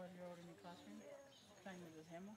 12-year-old in your classroom playing with his hammer.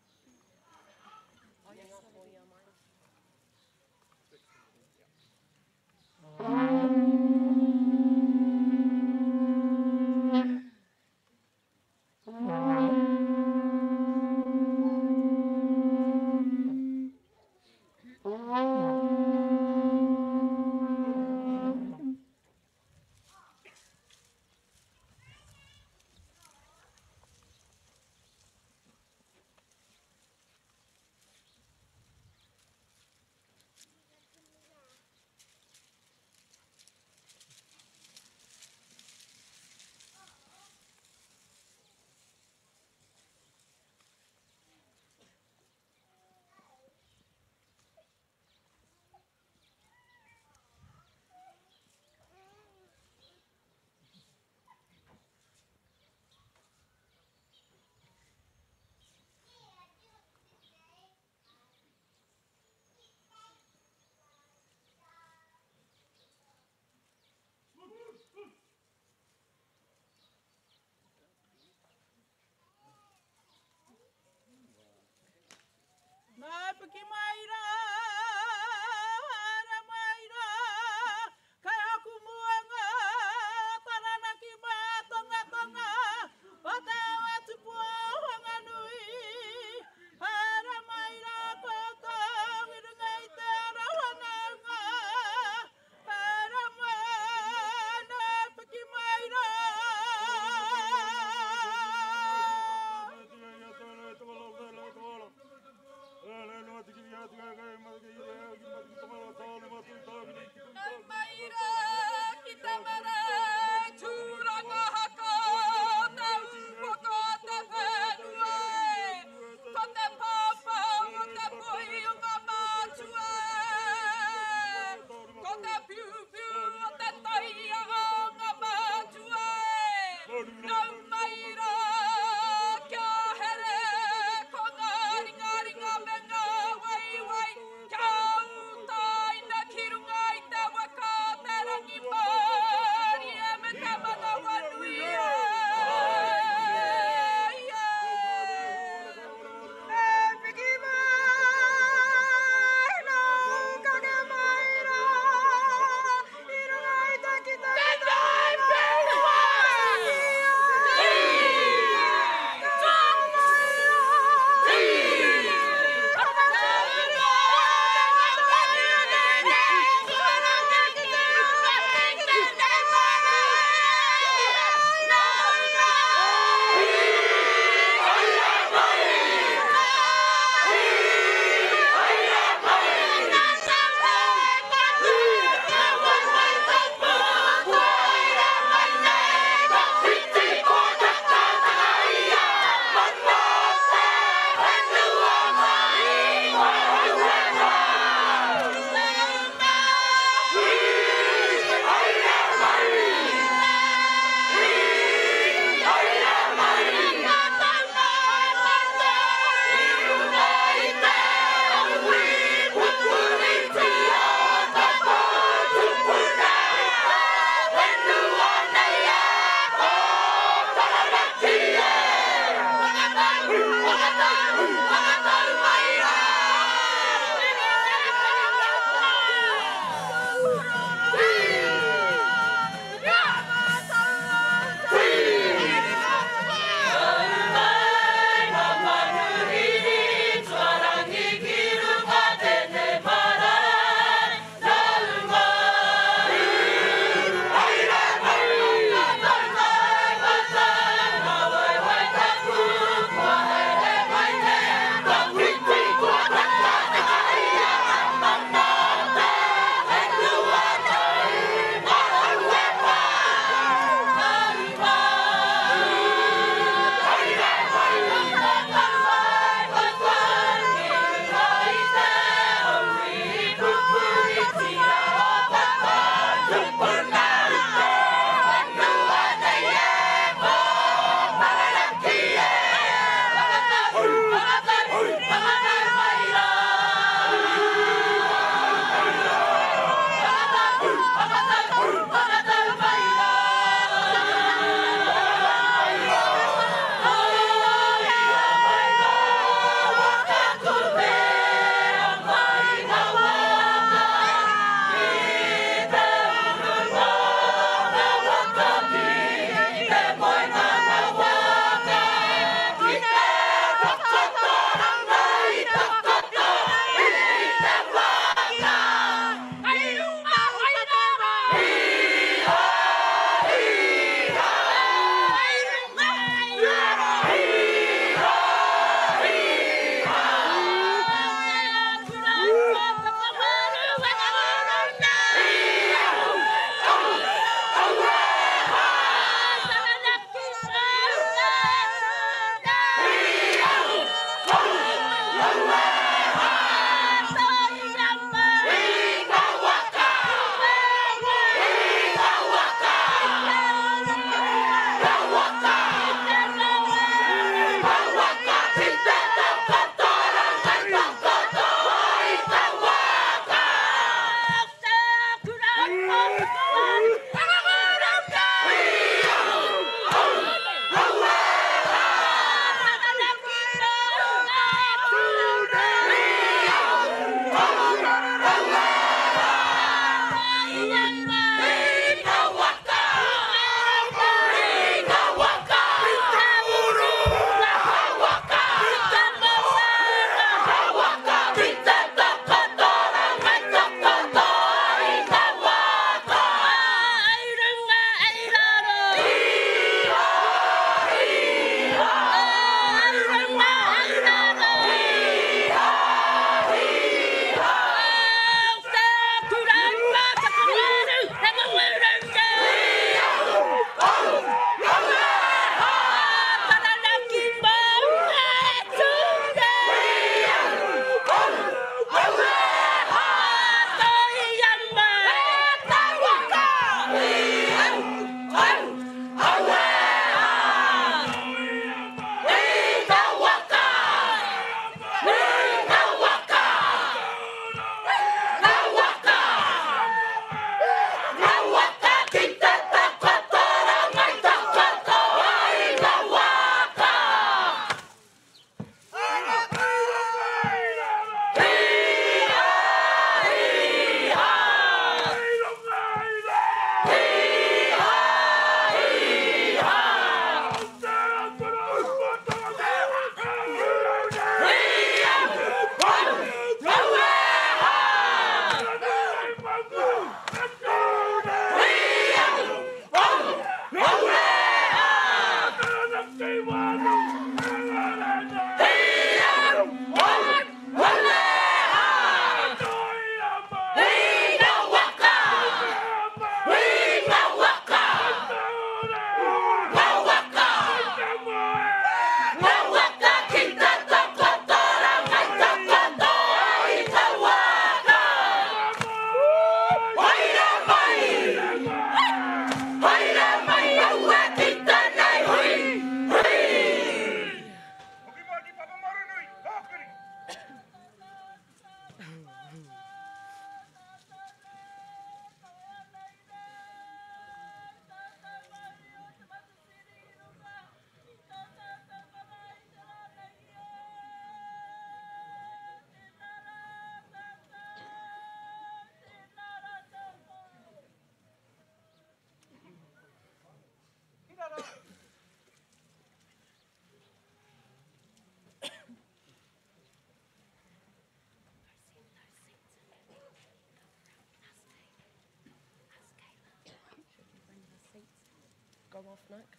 go off, Nick.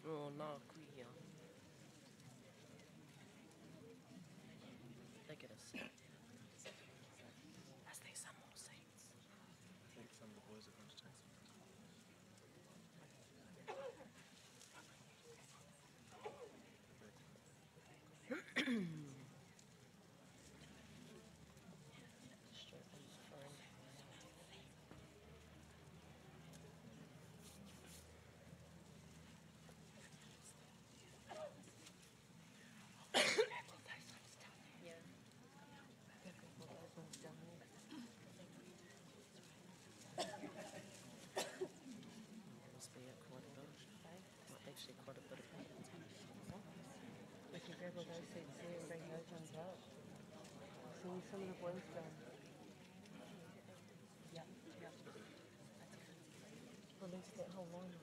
Oh, nā kuia. They get a seat. Is there some more seats? I think some of the boys are going to take some. Straight on the phone. Yeah. All those ones down there. Must be at quite a bit. Well, actually, quite a bit of people. We can grab all those seats there and bring those ones up. Send some of the boys down. Yeah, yeah. At least that whole line.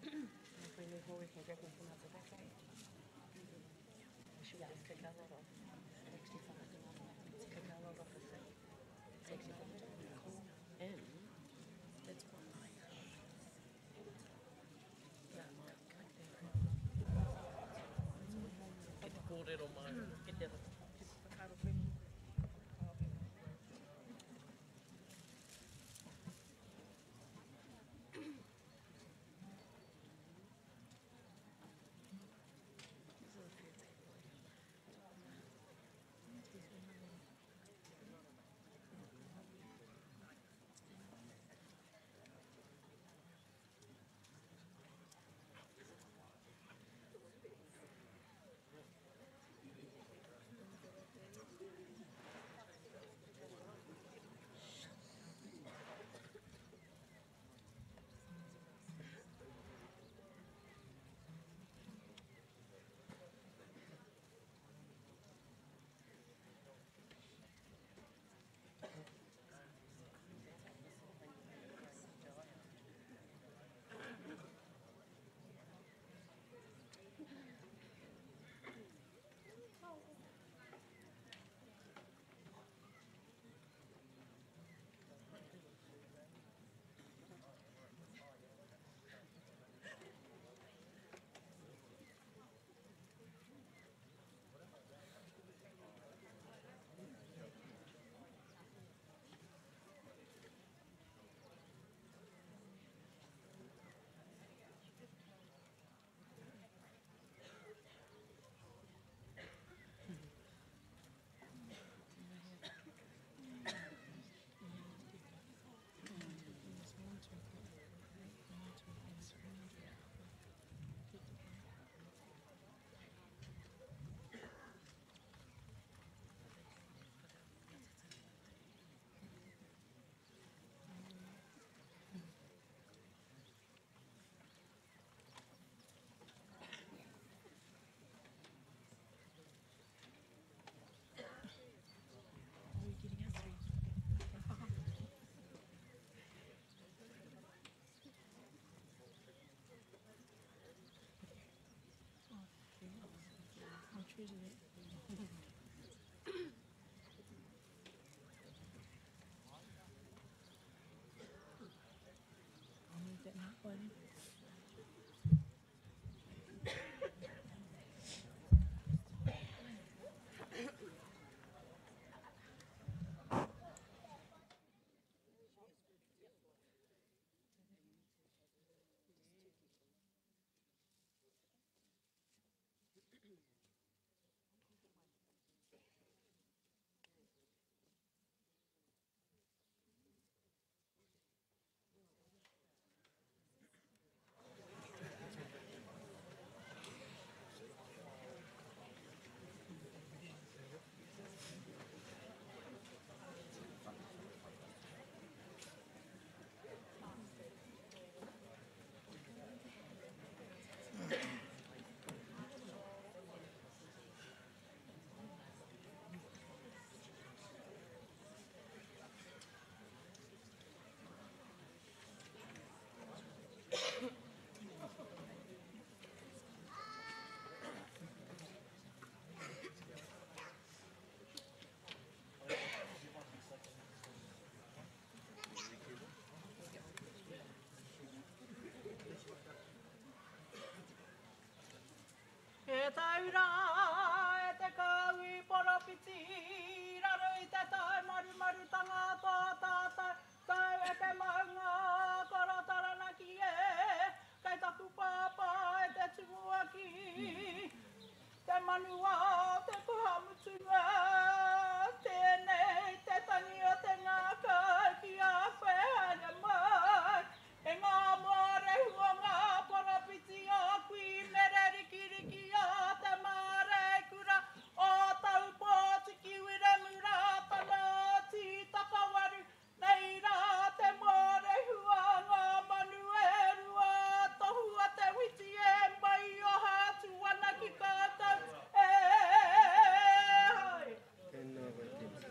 If we need more, we can grab them from out the back. Eh? We should just kick our lot off. 65. Kick our lot off a seat. 65. And that's quite high. Yeah, like Get the kōrero mai. Get the There's a few people here. Treasure that. I'll move that mark by then. E taura, e te kaui poropiti, raro i te taumarumarutanga tō tātou tau e te maunga koro Taranaki e, kei taku pāpā e te tumuaki, te manua o te koha mutunga, tēnei te tangi o te ngākau ki a koe haere mai. E ngā mōrehu o ngā poropiti o Kui Mere Rikiriki o Te Māreikura o Taupōtiki Wiremu Rātana o Tītakawaru nei rā te mōrehu a ngā manu e rua tohua te whiti e maioha atu ana ki koutou e hai. Tēnā koe tēnā.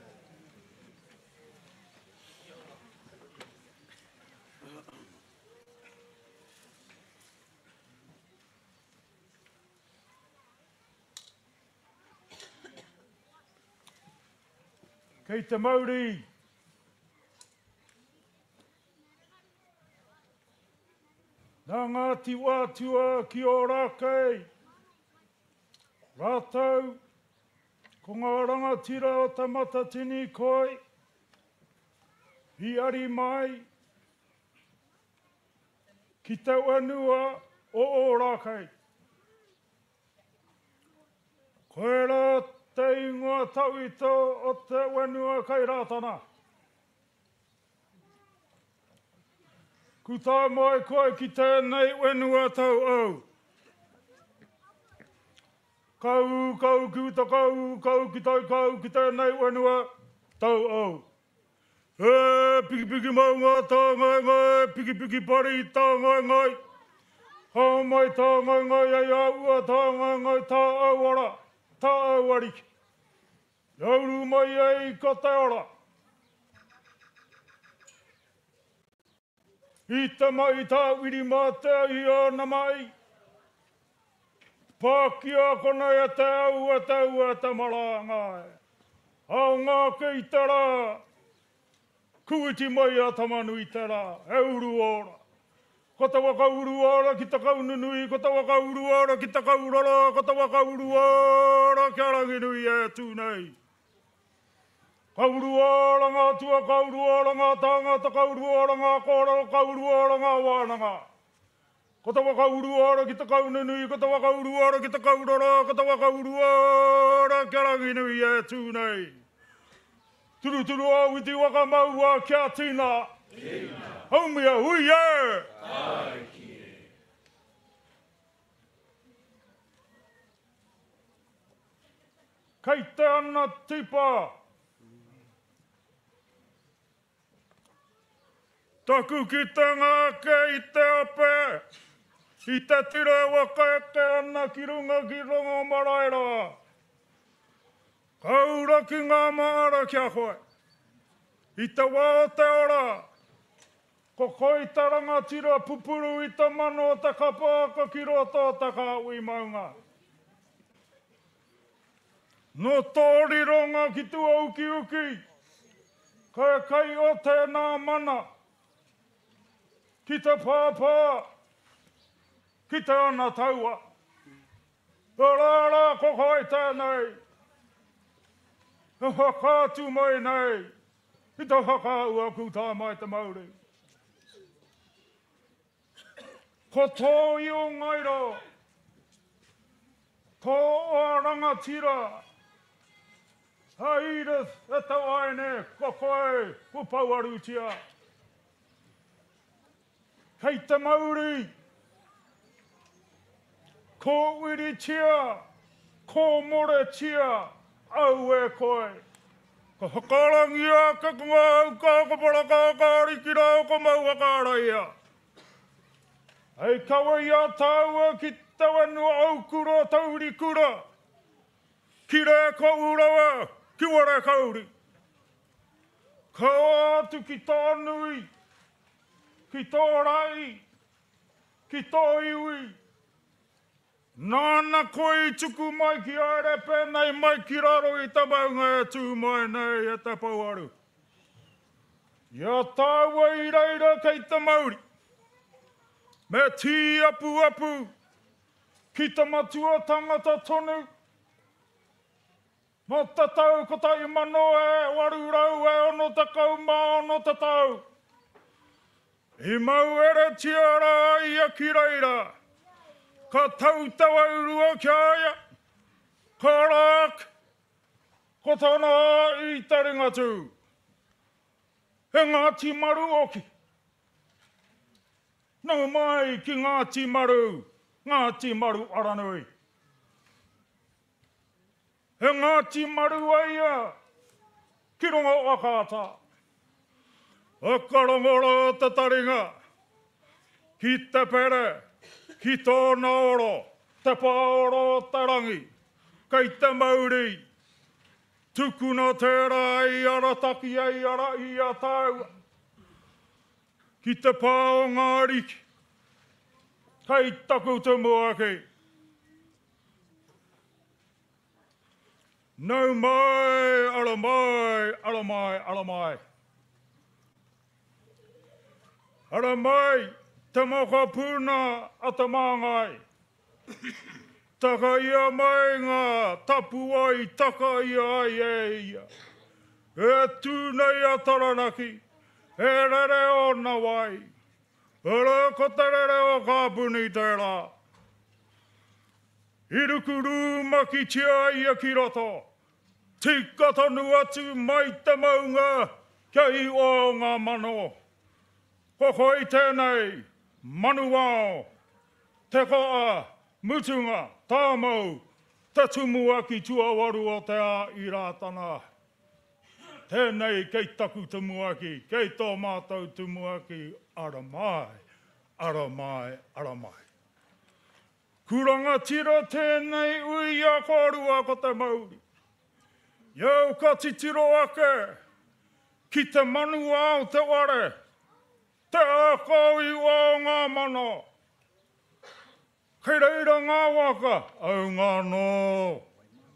Kei te mauri. Nā Ngāti Wātua ki Ōrākei, rātou ko ngā rangatira o Te Matatini koi i ari mai ki te whenua o Ōrākei. Koirā te ingoa tawhito o te whenua kei Rātana. Ku tae mai koe ki tēnei whenua tau au. Ka ū, ka ū ki uta, ka ū, ka ū ki tai, ka ū ki tēnei whenua tau au. E pikipiki maunga tāngaengae, pikipiki pari tāngaengae. Hao mai tāngaengae ai a ua tāngaengae tā au ara, tā au ariki. Rauru mai ai ko te ora. I te mahi tāwiri mā te ahi āna mahi. Pākia konei e te au, e te ua, e te marāngai. Ao ngā ake i te rā, kūiti mai a Tamanui-te-rā, e uru ora. Ko te waka uru ora ki te kaununui, ko te waka uru ora ki te kaurara, ko te waka uru ora ki a Ranginui e tū nei. Ka uru ora ngā atua, ka uru ora ngā tāngata, ka uru ora ngā kōrero, ka uru ora ngā wānanga. Ko te waka uru ora ki te kaununui, ko te waka uru ora ki te kaurara, ko te waka uru ora ki a Ranginui e tū nei. Turuturu a witi waka maua kia tina. Tina. Haumia hui e! Tāiki e! Kei te ana tipa. Taku kitenga ake i te ope, i te tira e wakaeke ana ki runga ki Rongomaraeroa. Ka uraki ngā māra ki a koe. I te wā o te ora, ko koe te rangatira pupuru i te mano o te kapa aka ki roto o te kāhui maunga. Nō tō rironga ki tua ukiuki, ka kai o tēnā mana, ki te pāpā, ki te ana taua. Arā rā ko koe tēnei e whakaatu mai nei i te whakaahua kūtā mai te mauri. Ko tō io ngairo, tō oa rangatira, a Edith e te waeine ko koe ku pouarutia. Kei te mauri, kōwiritia, kōmoretia, au e koe. Ka whakaarangia ake ko ngā hau kākapara kākāriki rā ko Mauhakaaraia. Hei kawe i a tāua ki te whenua aukura taurikura, ki Rēkourawa, ki Warekauri. Ka atu ki Tānui, ki tō rae, ki tō iwi. Nāna koe i tuku mai ki a ere pēnei mai ki raro i te maunga e tū mai nei e te pouaru. I a tāua i reira kei te mauri, me tīapuapu ki te matua tangata tonu. Nō te tau 1866 te tau, i mauheretia rā ia ki reira, ka tau te wairua ki a ia, ka rāk, ko tana i te Ringatū. He Ngāti Maru hoki. Nau mai ki Ngāti Maru, Ngāti Maru Aranui. He Ngāti Maru a ia ki runga o Akaata. Whakarongo rā te taringa ki te pere, ki tōna oro, te pāoro o te rangi, kei te mauri. Tukuna tērā i arataki ai ara i a tāua ki te pā o ngā ariki, kei taku tumuaki. Nau mai, ara mai, ara mai, ara mai. Ara mai, te mokopuna a te māngai. Takaia mai ngā tapuwae i takaia ai e ia. E tū nei a Taranaki, e rere ōna wai. Arā, ko te rere o Kāpuni tērā. I ruku rūmakitia ia ki roto, tika tonu atu mai te maunga kia iwa o ngā mano. Ko koe tēnei, manuao, te koa, mutunga, tāmau, te tumuaki tuawaru o Te Ā i Rātana. Tēnei kei taku tumuaki, kei tō mātou tumuaki, ara mai, ara mai, ara mai. Kurangatira tēnei ui a kōrua ko te mauri. Iau ka titiro ake ki te manuao te ware, te ākau i wā o ngā mano. Kei reira ngā waka, aunga anō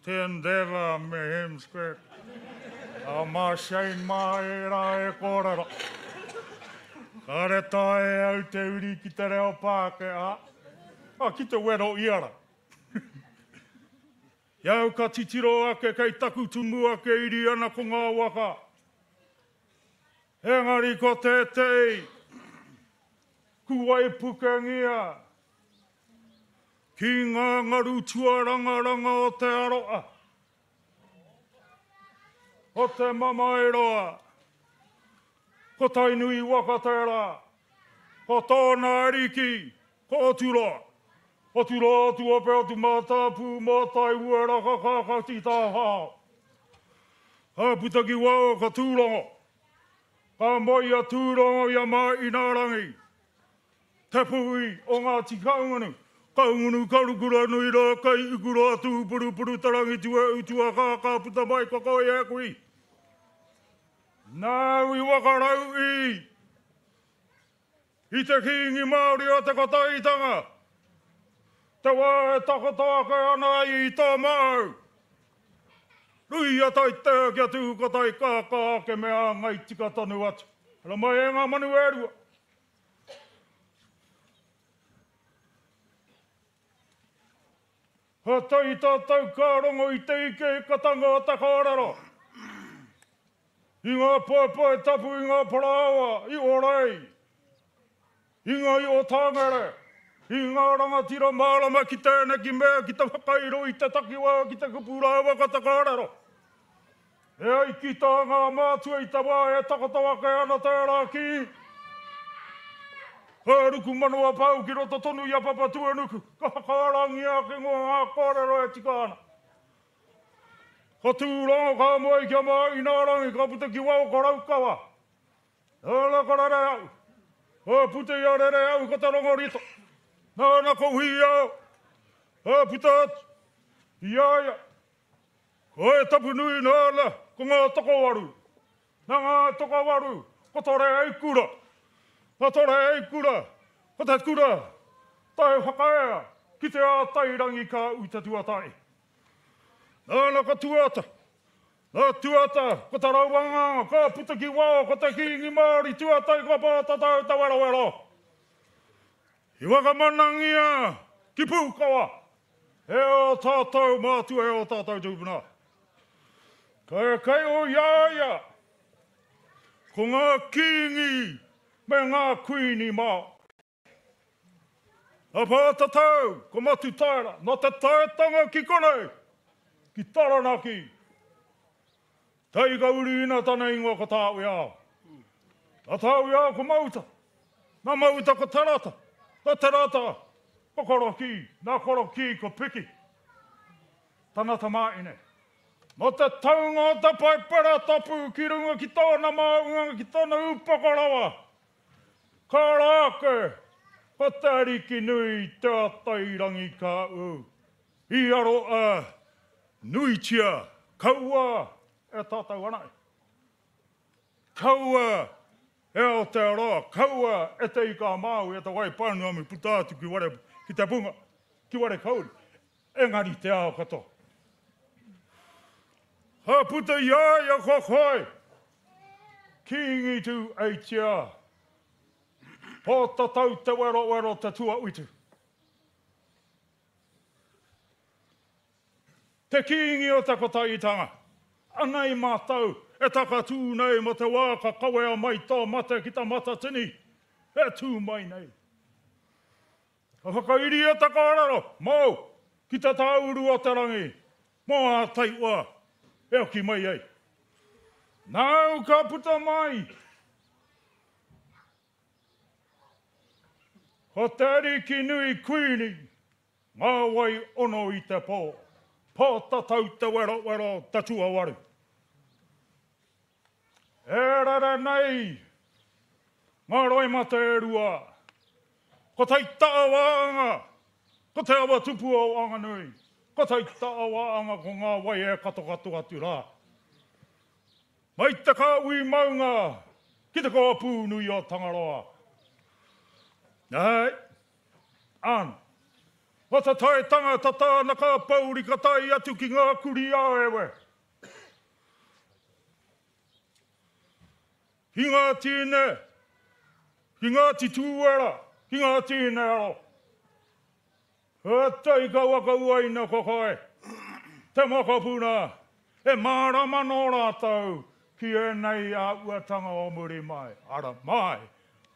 te Endeavour me Hemskirk. A mā Shane mā ērā e kōrero. Kāre taea e au te uri ki te reo Pākehā. A, ki te wero ia ra. I au ka titiro ake kei taku tumuake iri ana ko ngā waka. Engari ko tētehi, kuwaipukengia ki ngā ngaru tuarangaranga o te aroa, o te mamaeroa. Ko Tainui waka tērā, ko tōna ariki, Ko Oturoa. Oturoa atu ope atu mātāpū mātai uera ka kākati tāhao. Ka puta ki waho ka Tūrongo. Ka moe a Tūrongo i a Māinārangi, te pūi o Ngāti Kahungunu. Kahungunu ka rukuranui rā kai ikura tūpurupuru te rangi tue utua ka ka puta mai ko koe e kui. Nāu i wakarau i. I te Kīngi Māori o te Kotahitanga, te wā e takoto ake ana i tō māu. Ruia tai tea kia tū ko tai kākā ake me āngai tika tonu atu. Ara mai e ngā manu e rua. Ka tahi tātou ka rongo i te ikeikatanga o te kōrero. I ngā paepae tapu i ngā parāoa i Orei, i ngā i Otāngere, i ngā rangatira mārama ki tēneki mea ki te whakairo i te takiwā ki te kupu rāua ko te kōrero. E ai ki tā ngā mātua i te wā e takoto ake ana tērā kī, Ka ruku manawa pau ki roto tonu i a Papatūānuku, ka whakaarangia ake ngā kōrero e tika ana. Ka tū rongo ka moe ki a Māʻinaarangi, ka puta ki waho ko Raukawa. Nāna ko Rereahu. Ka puta i a Rereahu ko Te Rongorito. Nāna ko Huiao. Ka puta atu i a ia. Ko e tapu nui nāna ko ngā tokowaru. Nā ngā tokowaru ko Toreaikura. Nā Toreaikura ko te kura tae whakaea ki te ātairangi ka u te tuatahi. Nāna ko Tuata. Nā Tuata ko Te Rauanganga ka puta ki waho ko te Kīngi Māori tuatahi kua pātatau te werowero. I whakamanangia ki Pūkawa e ō tātou mātua e ō tātou tūpuna. Ka kei o i a ia ko ngā kīngi me ngā kuini Māori. Nā Pātatau ko Matutaera, nā te taetanga ki konei, ki Taranaki. Tai ka uriina tana ingoa ko Tāwiao. Nā Tāwiao ko Mauta. Nā Mauta ko Te Rata. Nā Te Rata ko Korokī. Nā Korokī ko Piki. Tana tamāhine. Nō te taunga o te Paipera Tapu ki runga ki tōna māunga, ki tōna upoko rawa, ka ara ake ko Te Arikinui Te Atairangi ka ū. I aro a nuitia, kaua e tātou anae. Kaua e Aotearoa, kaua e Te Ika a Māui, e Te Waipounamu puta atu ki ware, ki te punga, ki Warekauri, engari te ao katoa. Ka puta i a ia ko koe, Kīngi tū eitia, Pōtatau te werowero te tuauitu. Te Kīngi o te Kotahitanga, anei mātou e takatū nei mō te wā ka kawea mai tō mate ki te Matatini e tū mai nei. Ka whakairia te kōrero mōu ki te tāuru o te rangi mō ā taiwā e oki mai ai. Nāu ka puta mai ko te Ariki nui Kuini Ngā wai ono i te pō. Pōtatau te werowero te tuawaru. E rere nei ngā roimata e rua. Ko Taitaawaanga, ko Te Awa Tupu o Wanganui, ko Taitaawaanga ko ngā wai e katokato atu rā. Mai te kāhui maunga ki te kōpū nui o Tangaroa. Nei. Āna. Ko te taetanga tata ana ka pouri ka tae atu ki ngā kurī āewe. Ki ngā tīne, ki ngā titūera, ki ngā tīne aro. Kātahi ka whakauaina ko koe, te mokopuna, e mārama nō rātou ki ēnei āhuatanga o muri mai, ara mai,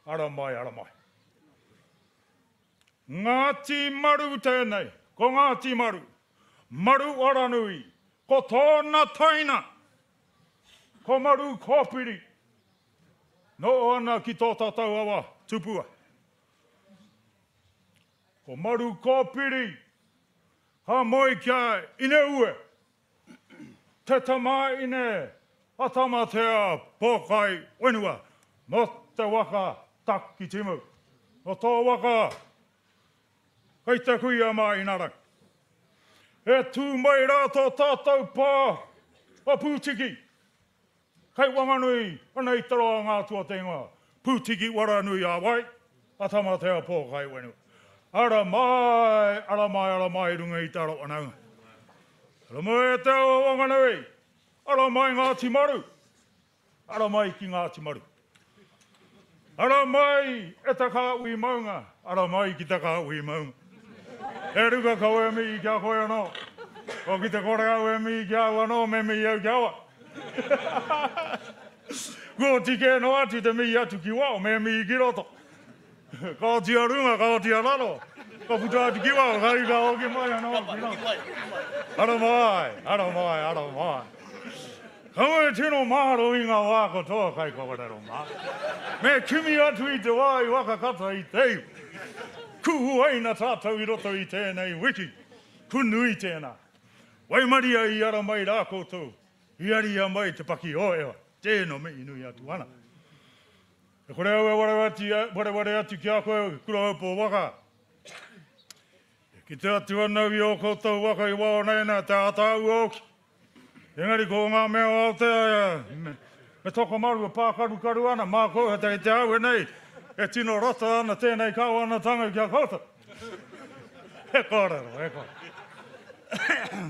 ara mai, ara mai. Ngāti Maru tēnei, ko Ngāti Maru, Maru Aranui, ko tōna taina, ko Maru Kōpiri, noho ana ki tō tātou awa tupua. Ko Maru Kōpiri, ka moe ki a Ineue, te tamāhine a Tamatea Pōkai Whenua, nō te waka Takitimu. Nō tō waka kei te kuia Māhinarangi. E tū mai rā tō tātou pā a Pūtiki. Kei Wanganui, anei te roa ngā atua te ingoa, Pūtiki Waranui a wai, a Tamatea Pōkai Whenua. Ara mai, ara mai, ara mai i runga i te ara whanaunga. Ara mai e te ao o Wanganui. Ara mai Ngāti Maru! Ara mai ki Ngāti Maru! Ara mai e te kāhui maunga, ara mai ki te kāhui maunga. E ruka kau e mihi ki a koe anō. Ko ki te kore au e mihi ki au anō, me mihi au ki a wai. Kua oti kē noa atu te mihi atu ki wao, me mihi ki roto. Ka oti a runga, ka oti a raro. Ka puta atu ki waho, ka ka hoki mai anō ki roto. Ara mai, ara mai, ara mai. Kaua e tino maharo i ngā wā katoa kai kōrero mā. Me kimi atu i te wā i whakakata i te iwi. Kuhuaina tātou i roto i tēnei wiki. Ku nui tēnā. Waimaria i ara mai rā koutou, i aria mai te paki oeoe, tēno mihi nui atu ana. E kore au e wareware atu ki a koe, Kurahaupo waka. E kite atu ana au i ō koutou waka i wao nei nā te ātaahua hoki. Engari ko ngā mea o Aotea me tokomaru e pākarukaru ana, mā koutou kei te aue nei e tino rata ana tēnei kāwanatanga ki a koutou. He kōrero, he kōrero.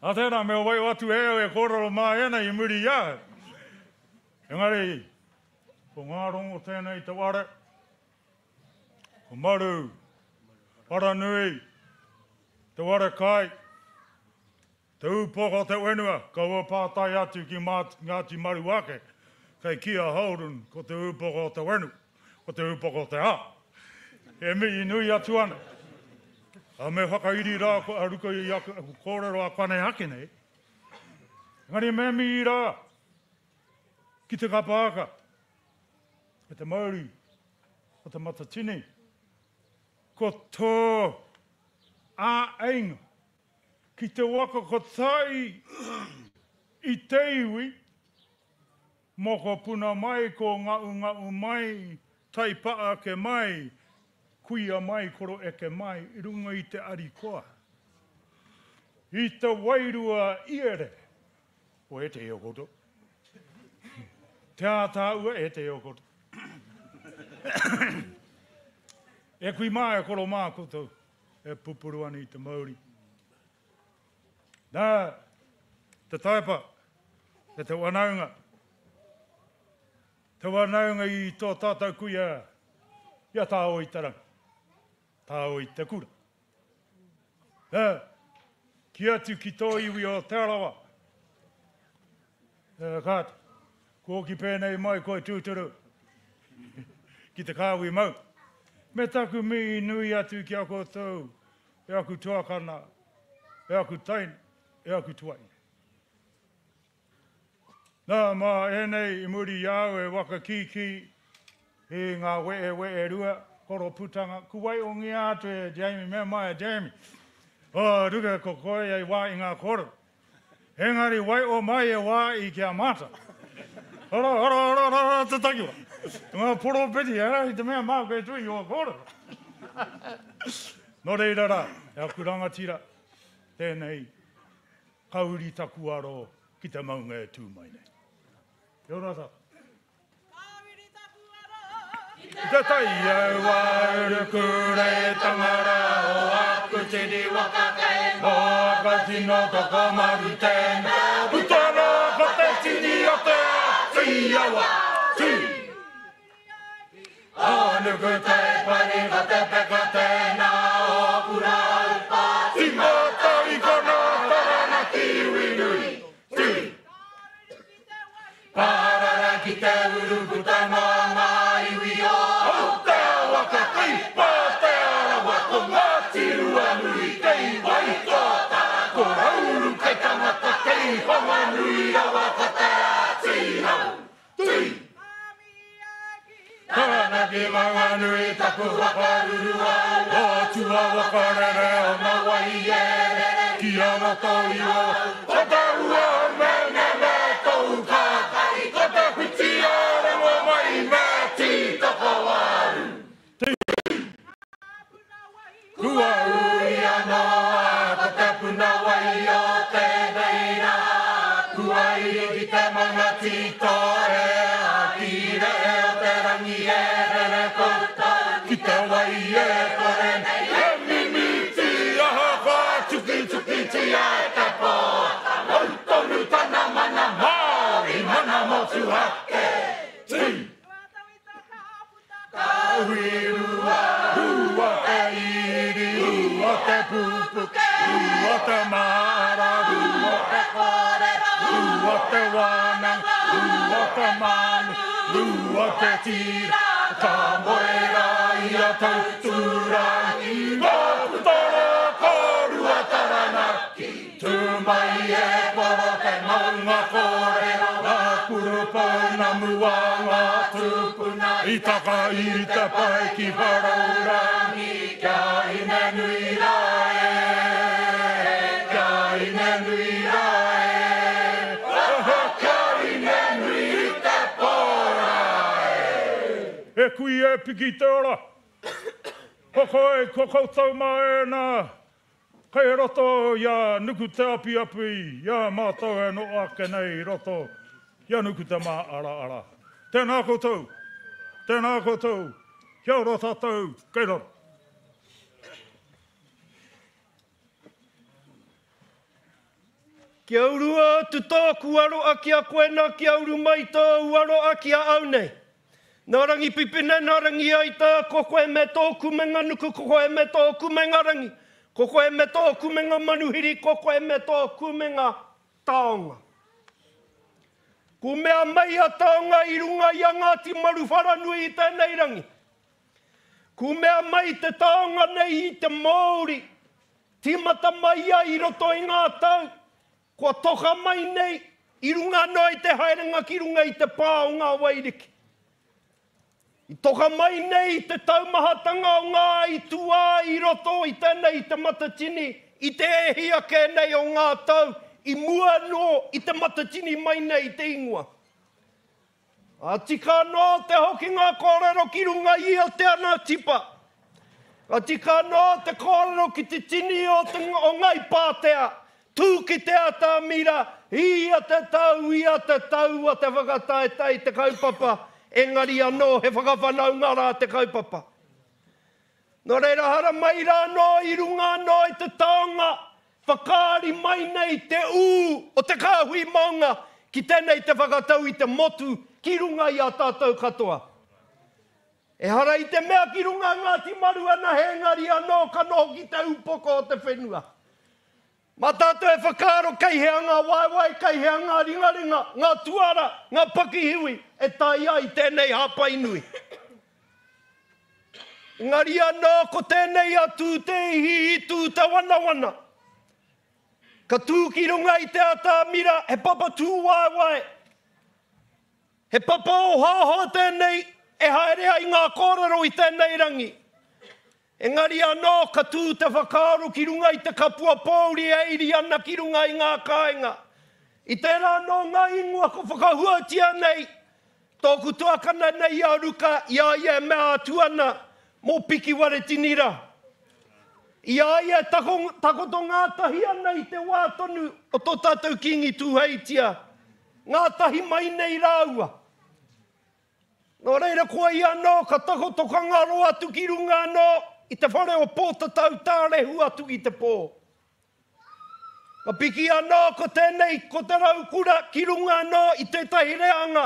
Nā tēnā me waiho atu e au e kōrero mā ēnei i muri i a au. Engari, ko ngā rongo tēnei te ware, ko Maru, Aranui, Te Ware Kai, Te Ūpoko o te Whenua, kaua pātai atu ki Ngāti Maru ake, kei kī a Holden ko Te Ūpoko o te Whenua, ko Te Ūpoko o te Ao. E mihi nui atu ana. A me whakairi rā a Ruka i aku kōrero a kwane ake nei. Engari me mihi rā ki te kapa haka, ki te mauri o Te Matatini, ko tō āeinga ki te waka kotahi i te iwi, mokopuna mai, ko ngaungau mai, taipa ake mai, kuia mai, koro eke mai, i runga i te arikoa, i te wairua iere O ētehi o koutou. Te ātaahua ētehi o koutou. E kui mā, e koro mā koutou e pupuru ana i te mauri. Nā, te taepa, e te wanaunga, te wanaunga i tō tātou kuia i a Tāo i te rangi, Tāo i te kura. Ā, kī atu ki tō iwi o Te Arawa, Ā, kāti, kua hoki pēnei mai koe tūturu ki te kāhui mau. Me taku mihi nui atu ki a koutou, e aku tuakana, e aku taina, e aku tuaine. Nā, mā ēnei i muri i a au e whakakīkī i ngā wehewehe rua, koroputanga, kuwaiongia atu e Jamie, mea mai a Jamie, oh, ruka ko koe ei wā i ngā kōrero. Engari waiho mai e wā i ki a mātou. Ora, ora, ora, ora, ora, te takiwa. Ngā poropiti, ehara i te mea māku e tui i ō kōrero. Nō reira rā, e aku rangatira, tēnei Ka uri taku aro ki te maunga e tū mai nei. Kia ora tātou. Ka uri taku aro ki te tai aua urukuretanga rā o aku tini waka kei mō aku tino tokomaru tēnā puta rā ko te tini o te Ātiawa tū. Ā-nuku te pari ko te peka tēnā o Kurahaupa. Tīmata i konā Taranaki iwi nui, tū. Pārara ki te uru puta noa ngā iwi o Aotearoa ka kai pā Te Arawa ko Ngāti Ruanui kei Waitōtara ko Rauru kei tangata kei Whanganui rawa ko Te Āti Hau, tū. Taranaki Maunganui taku whakarurua O tua waka rere ona wai e rere Ki a roto i o Ko te ua o mene me tou kākari Ko te whiti o Rongomai me Tītokowaru Tī Kua uri anō a ko te puna wai o tēnei rā, kua iri ki te maunga tito e a ki rehe o te rangi e rere koutou ki te wai e kore nei e mimiti ahakoa tukitukitia e te pō, ka mau tonu. Rua te māra, rua te kōrero, rua te wānanga, rua te manu, rua te tira, ka moe rā i a Tauturangi, ka puta rā ka rua Taranaki. Tū mai e koro te maunga kōrero, ngā kuru pounamu a ngā tūpuna i taka i te pae ki Wharaurangi, kia ine nui rā e, kia ine nui rā e, aha, kia ine nui i te pō rā e. E kui e piki te ora, ko koe, ko koutou mā ēnā Kei roto i a Nukuteapiapi i a mātou e noho ake nei i roto i a Nukutemāaraara. Tēnā koutou, tēnā koutou, kia ora tātou kei raro. Kia urua atu tōku aroa ki a koe nā kia uru mai tōu aroa ki a au nei. Nā Rangipipine, nā Rangiaita, ko koe me tō kumenga nuku, ko koe me tō kumenga rangi, ko koe me tō kumenga manuhiri, ko koe me tō kumenga taonga. Kumea mai a taonga i runga i a Ngāti Maruwharanui i tēnei rangi. Kumea mai te taonga nei i te mōuri, tīmata mai ai i roto i ngā tau, Kua toka mai nei i runga anō i te haerenga ki runga i te pā o ngā wairiki. I toka mai nei i te taumahatanga o ngā aituā i roto i tēnei i Te Matatini i te e hia kē nei o ngā tau i mua anō i Te Matatini mai nei i te ingoa. Ka tika anō te hokinga kōrero ki runga i a Te Anatipa. Ka tika anō te kōrero ki te tini o, te, o Ngai Pātea, tū ki te atamira, ia te tau, ia te tau a te whakataetae i te kaupapa, engari anō he whakawhanaunga rā te kaupapa. Nō reira haramai rā anō i runga anō i te taonga whakaari mai nei te ū o te kāhui maunga ki tēnei te whakatau i te motu ki runga i a tātou katoa. Ehara i te mea ki runga Ngāti Maru anahe engari anō ka noho ki te upoko o te whenua. Mā tātou e whakaaro kei hea ngā waewae, kei hea ngā ringaringa, ngā tuara, ngā pakihiwi e tae ai tēnei hāpai nui. Engari anō ko tēnei a Tūteihi i tū te wanawana. Ka tū ki runga i te atamira he papa tūwaewae. He papa ohaoha tēnei e haere ai ngā kōrero i tēnei rangi. Engari anō ka tū te whakaaro ki runga i te kapua pōuri e iri ana ki runga i ngā kāinga. I tērā anō ngā ingoa ko whakahuatia nei tōku tuakana nei a Ruka i a ia e mea atu ana mō Pikiwaretini rā. I a ia e takoto ngātahi ana i te wā tonu o tō tātou Kīngi Tūheitia, ngātahi mai nei rāua. Nō reira ko ia anō ka takoto ka ngaro atu ki runga anō i te whare o Pōtatau tārehu atu ki te pō. Ka piki anō ko tēnei ko te raukura ki runga anō i tētahi reanga.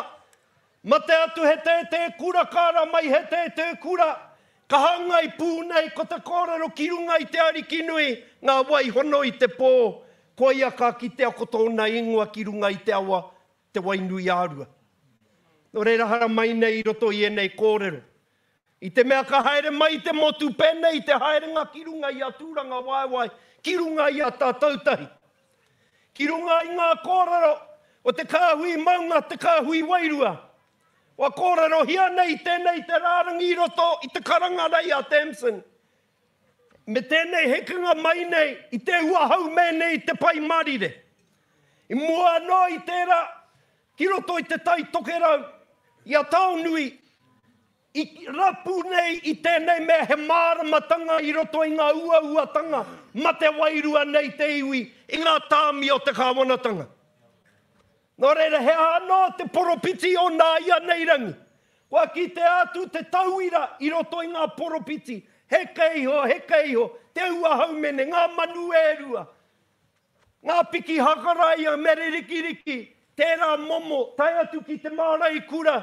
Mate atu he tētē kura ka ara mai he tētē kura, ka hāngai pū nei ko te kōrero ki runga i te Arikinui ngā wai hono i te pō, koia ka kitea ko tōna ingoa ki runga i te awa Te Wainuiārua. Nō reira haramai nei i roto i ēnei kōrero. I te mea ka haere mai te motu pēnei i te haerenga ki runga i a Tūrangawaewae, ki runga i a Tātautahi. Ki runga i ngā kōrero o te kāhui maunga, te kāhui wairua. Kua kōrerohia nei tēnei te rārangi i roto i te karanga nei a Tamsin. Me tēnei hekenga mai nei i te ua haumēne i te Pai Mārire. I mua anō i tērā, ki roto i te Tai Tokerau, i a Taonui, i rapu nei i tēnei mea he māramatanga i roto i ngā uauatanga mate wairua nei te iwi i ngā tāmi o te kāwanatanga. Nō reira, he aha anō te poropiti o nāianei rangi? Kua kitea atu te tauira i roto i ngā poropiti, heke iho, heke iho, te ua haumene, ngā manu e rua, ngā piki hakaraia me Rerikiriki, tērā momo, tae atu ki te māreikura,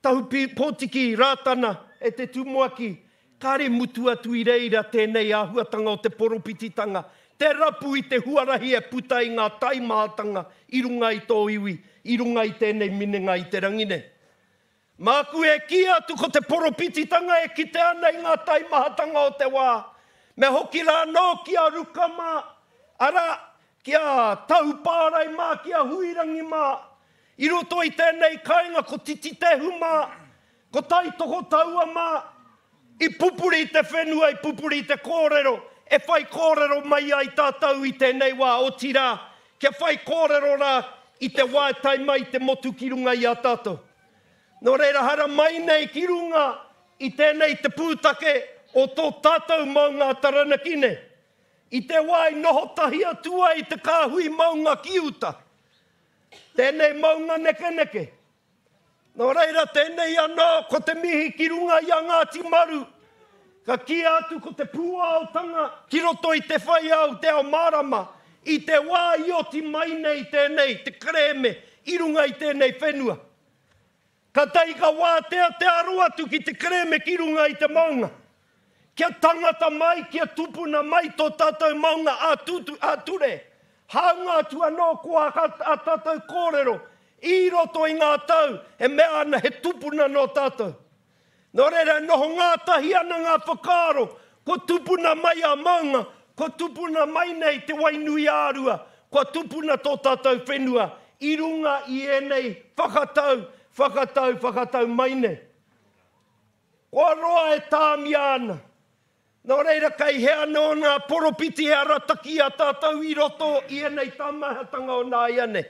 Tahu Pōtiki Rātana e te tumuaki, kāre mutu atu i reira tēnei āhuatanga o te poropititanga, te rapu i te huarahi e puta i ngā taimahatanga i runga i tō iwi, i runga i tēnei minenga i te rangi nei. Māku e kī atu ko te poropititanga e kite ana i ngā taimahatanga o te wā, me hoki rā anō ki a Ruka mā, arā, ki a Tahupārai mā, ki a Huirangi mā. I roto i tēnei kāinga ko Tititehu mā, ko Taitokotaua mā, i pupuri te whenua, i pupuri te kōrero, e whai kōrero mai ai tātou i tēnei wā, otirā, kia whai kōrero rā i te wā e tae mai te motu ki runga i a tātou. Nō reira, haramai nei ki runga i tēnei te pūtake o tō tātou maunga a Taranaki nei. I te wā i noho tahi atu ai te kāhui maunga ki uta, tēnei maunga nekeneke. Nō reira, tēnei anō ko te mihi ki runga i a Ngāti Maru, ka kīia atu ko te pūaotanga ki roto i te whai ao, te ao mārama, i te wā i oti mai nei tēnei, te kerēme i runga i tēnei whenua. Katahi ka wātea te aro atu ki te kerēme ki runga i te maunga. Kia tangata mai, kia tupuna mai tō tātou maunga ā-ture, hāunga atu anō ko ā tātou kōrero i roto i ngā tau e mea ana he tupuna nō tātou. Nō reira e noho ngātahi ana ngā whakaaro, kua tupuna mai a maunga, kua tupuna mai nei Te Wainuiārua, kua tupuna tō tātou whenua i runga i ēnei whakatau, whakatau, whakatau mai nei. Kua roa e tāmia ana. Nō reira, kei hea anō ngā poropiti e arataki i a tātou i roto i ēnei tāmahatanga o nāianei?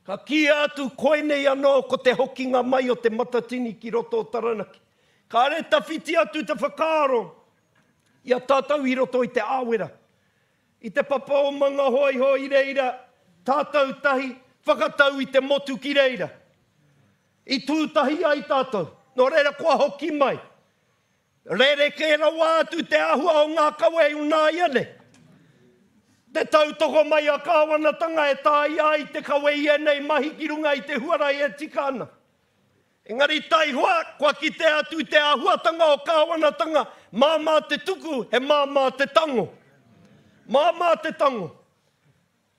Ka kīia atu koinei anō ko te hokinga mai o Te Matatini ki roto o Taranaki. Kāre tawhiti atu te whakaaro i a tātou i roto i te āwera. I te papa o Mangahoiho i reira tātou tahi whakatau i te motu ki reira. I tū tahi ai tātou, nō reira kua hoki mai. Rerekē rawa atu te āhua o ngā kawe o nāianei. Te tautoko mai a kāwanatanga e tāia ai te kawe i ēnei mahi ki runga i te huarahi e tika ana. Engari taihoa, kua kitea atu te āhuatanga o kāwanatanga, māmā te tuku, he māmā te tango. Māmā te tango.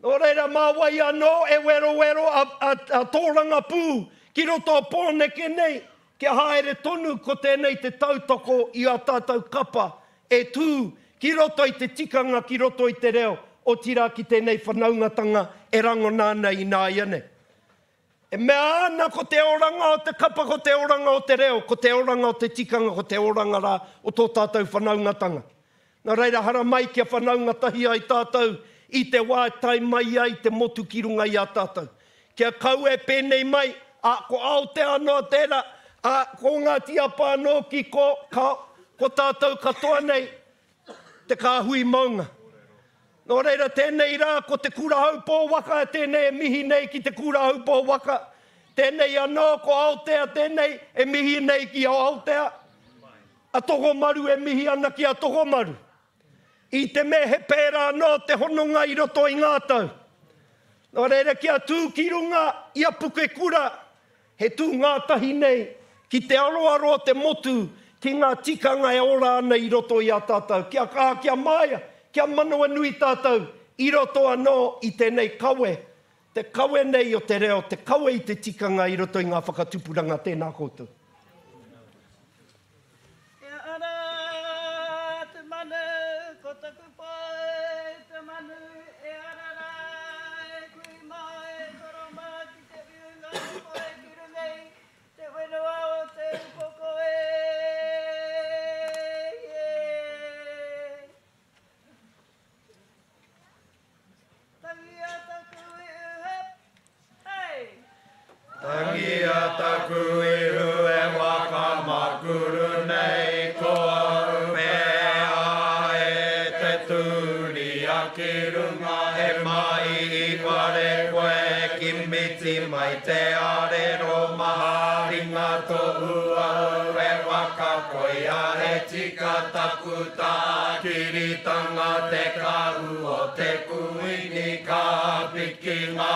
Nō reira, mā wai anō e werowero a tōrangapū ki roto o Pōneke nei, kia haere tonu ko tēnei te tautoko i ā tātou kapa e tū ki roto i te tikanga, ki roto i te reo, otirā ki tēnei whanaungatanga e rangona ana ināianei. E mea ana ko te oranga o te kapa, ko te oranga o te reo, ko te oranga o te tikanga, ko te oranga rā o tō tātou whanaungatanga. Nā reira, haramai kia whanaunga tahi ai tātou i te wā e tae mai ai te motu ki runga i a tātou. Kia kaua e pēnei mai, ā, ko Aotea noa tērā, ā, ko Ngāti Apa anō ki ko, ka, ko tātou katoa nei, te kāhui maunga. Nō reira, tēnei rā ko Te Kurahaupō waka tēnei e mihi nei ki Te Kurahaupō waka. Tēnei anō ko Aotea tēnei e mihi nei ki a Aotea. A Tokomaru e mihi ana ki a Tokomaru. I te mea he pērā anō te hononga i roto i ngā tau. Nō reira kia tū ki runga i a Pukekura He tū ngātahi nei ki te aroaro o te motu ki ngā tikanga e ora ana i roto i a tātou. Kia kaha, kia māia, kia manawanui tātou i roto anō i tēnei kawe, te kawe nei o te reo, te kawe i te tikanga i roto i ngā whakatupuranga. Tēnā koutou. Kia ara te manu, ko taku pou te manu e ara rā, e kui mā, e koro mā ki te whiunga o koe ki runga i te whenua o te upoko e, e. Tangia taku ihu, hep, hei! Tangia taku ihu e waka makuru nei ko au pea e te tūria ki runga he mai i whare koe ki miti mai te arero maha ringa tohu au e waka koia e tika taku tākiritanga te kahu o te kuini ka piki ngā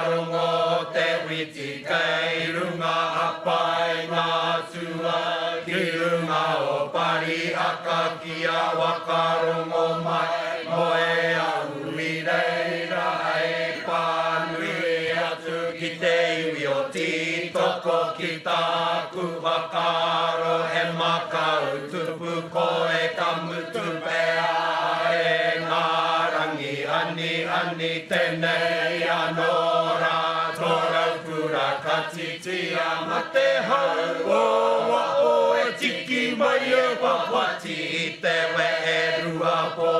rongo o te witi kei runga a Paengatua ki runga o Pari. aka ki a Wakarongo mai, moe au i reira hei pānui atu ki te iwi o Tītoko ki tāku whakaaro he makau tupu kore ka mutu pea e ngā rangi aniani tenei anō rā tō raukura ka titia ma te hau o waho e tiki mai e wawati i te weherua pō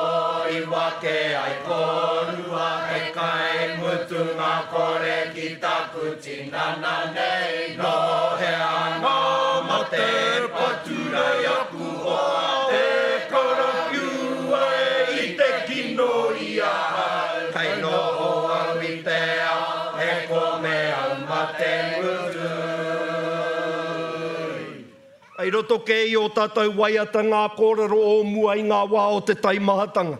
i wake ai kōrua he kai mutunga kore ki taku tinana nei nō hea ngā mate patura i aku hoa te karawhiua e i te kino i ahau kei noho au i te ao he kome au mate mutu. I roto kē i ō tātou waiata ngā kōrero o mua i ngā wā o te taimahatanga.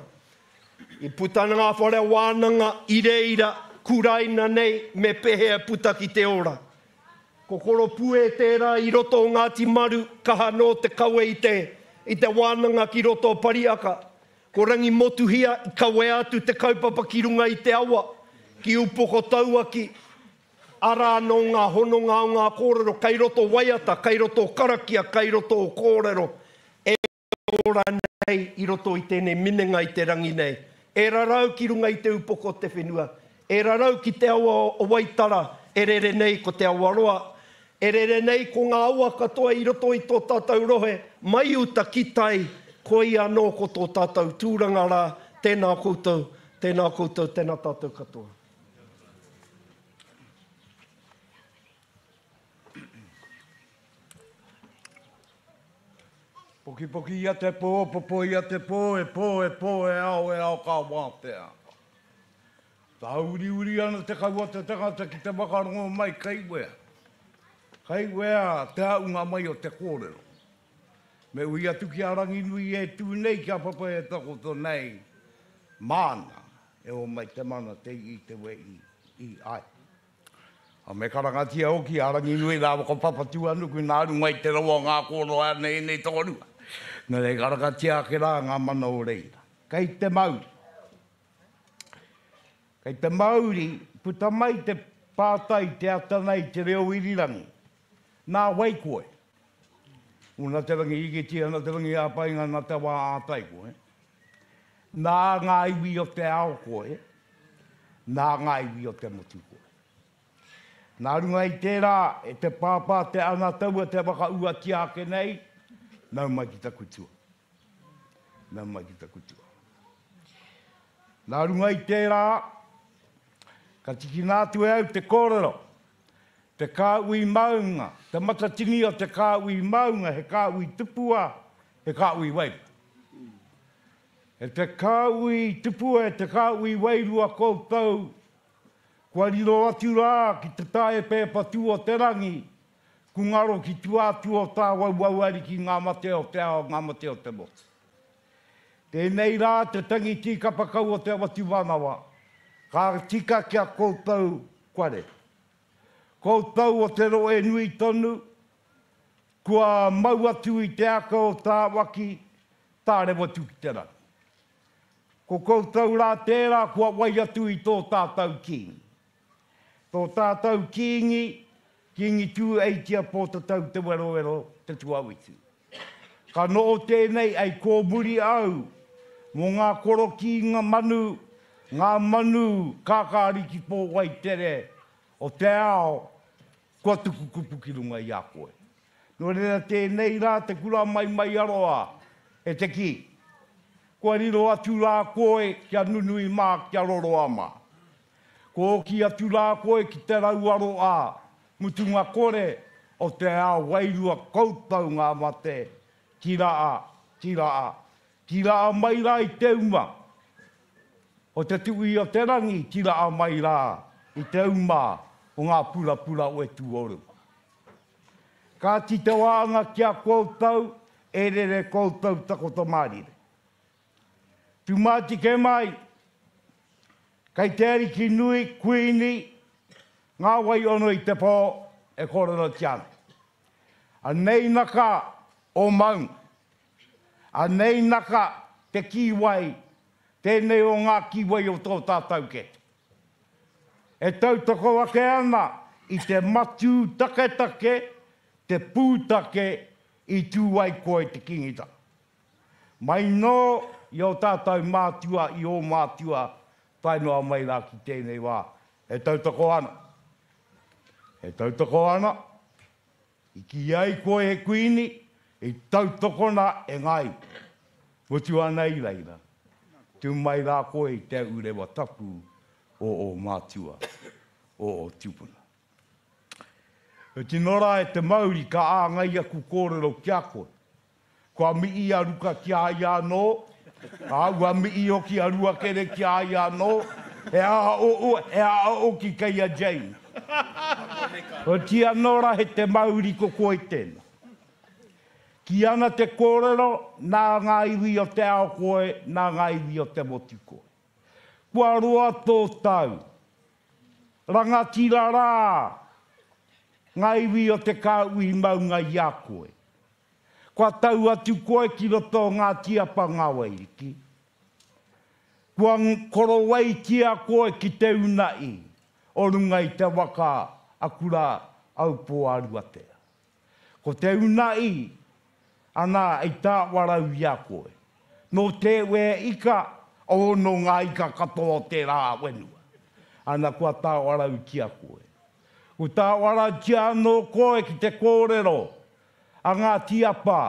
I puta ngā whare wānanga i reira kuraina nei me pehea puta ki te ora. Ko Koropue tērā i roto o Ngāti Maru kaha nō te kawe i te i te wānanga ki roto o Pariaka. Ko Rangimotuhia i kawea atu te kaupapa ki runga i te awa, ki Upokotauaki, Arā anō ngā hononga o ngā kōrero kei roto waiata, kei roto karakia, kei roto kōrero e ora nei i roto i tēnei minenga i te rangi nei. E rarau ki runga i te upoko o te whenua, e rarau ki te awa o Waitara e rere nei ko Te Awaroa, e rere nei ko ngā awa katoa i roto i tō tātou rohe, mai uta ki tai, koia anō ko tō tātou tūranga rā, tēnā koutou, tēnā koutou, tēnā tātou katoa. Pokipoki ia te pō, popo ia te pō, e pō, e pō, e ao, e ao ka wātea. Tāuriuri ana te kau a te tangata ki te whakarongo mai kei wea. Kei wea te aunga mai o te kōrero. Me ui atu ki a Ranginui e tū nei, ki a Papa e takoto nei, māna E homai te mana te i te we i, i ai. A me karangatia hoki a Ranginui rāua ko Papatūānuku nā runga i te rawa o ngā kōrero ānei ēnei tokorua. Nā reira karangatia ake rā ngā mana o reira. Kei te mauri. Kei te mauri, puta mai te pātai te ata nei te reo irirangi. Nā wai koe? Nā te rangi hikitia, nā te rangi ā-painga, nā te wā ā-tai koe. Nā ngā iwi o te ao koe, nā ngā iwi o te motu koe. Nā runga i tērā, e te pāpā te ana taua te whakauatia ake nei, nau mai ki taku tua. Nau mai ki taku tua. Nā runga i tērā, ka tikina atu e au te kōrero, Te kāhui maunga, te matatini o te kāhui maunga, he kāhui tupua, he kāhui wairua. E te kāhui tupua, e te kāhui wairua koutou, kua riro atu rā ki te taepepa tū o te rangi, ku ngaro ki tua atu o tāwauwau ariki ngā mate o te ao, ngā mate o te motu. Tēnei rā te tangi tīkapa kau o Te Awatūmanawa, ka tika ki a koutou kua rere. Koutou o te rohe nui tonu, kua mau atu i te aka o Tāwaki, tārewa atu ki te rangi. Ko koutou rā tērā kua wai atu i tō tātou Kīngi. Tō tātou Kīngi, Kīngi Tūeitia Pōtatau Te Werowero Te Tuawhitu. Ka noho tēnei hei kōmuri au mō ngā korokīnga manu, ngā manu kākāriki pōwai tere o te ao kua tuku kupu ki runga i a koe. Nō reira tēnei rā te kura maimaiaroa e te kī, kua riro atu rā koe kia nunui mā, kia roroa mā. Kua oki atu rā koe ki te rauaro ā, mutunga kore o te ao wairua koutou ngā mate, tira-a, tira-a, tira-a mai rā i te uma o te tūī o te rangi, tira-a mai rā i te uma o ngā purapura o e tū o runga. Kāti te wānga ki a koutou, e rere koutou takoto mārire. Tūmātike mai, kei te ariki nui, kuini, ngā wai ono i te pō e kōrerotia ana. Anei naka o maunga. Anei naka te kīwai, tēnei o ngā kīwai o tō tātou kete. E tautoko ake ana i te matū taketake, te pūtake i tū ai koe te Kīngitanga. Mai nō i ō tātou mātua, i ō mātua, tae noa mai rā ki tēnei wā, e tautoko ana. E tautoko ana, i kīia ai koe he kuini, i tautokona e ngā iwi. Mutu ana i reira, tū mai rā koe i te urewa tapu o ō mātua, o ō tūpuna. E tino rā e te mauri ka āngai aku kōrero ki a koe. Kua mihi a Ruka ki a ia anō, ā, ua mihi hoki a Ruakere ki a ia anō, he aha o, he aha hoki kei a Jane. Oti anō rā he te mauri ko koe tēnā. Kī ana te kōrero, nā ngā iwi o te ao koe, nā ngā iwi o te motu koe. Kua roa tō tau. Rangatira rā ngā iwi o te kāhui maunga i a koe. Kua tau atu koe ki roto o Ngāti Apa Ngāwairiki. Kua korowaitia koe ki te una'i o runga i te waka a Kura Aupō a Ruatea. Ko te una'i ana i tāwarau i a koe. Nō te wē ika, oh nō ngā ika katoa o tērā whenua. Ana kua tāwarautia koe. Kua tāwarautia anō koe ki te kōrero a Ngāti Apa,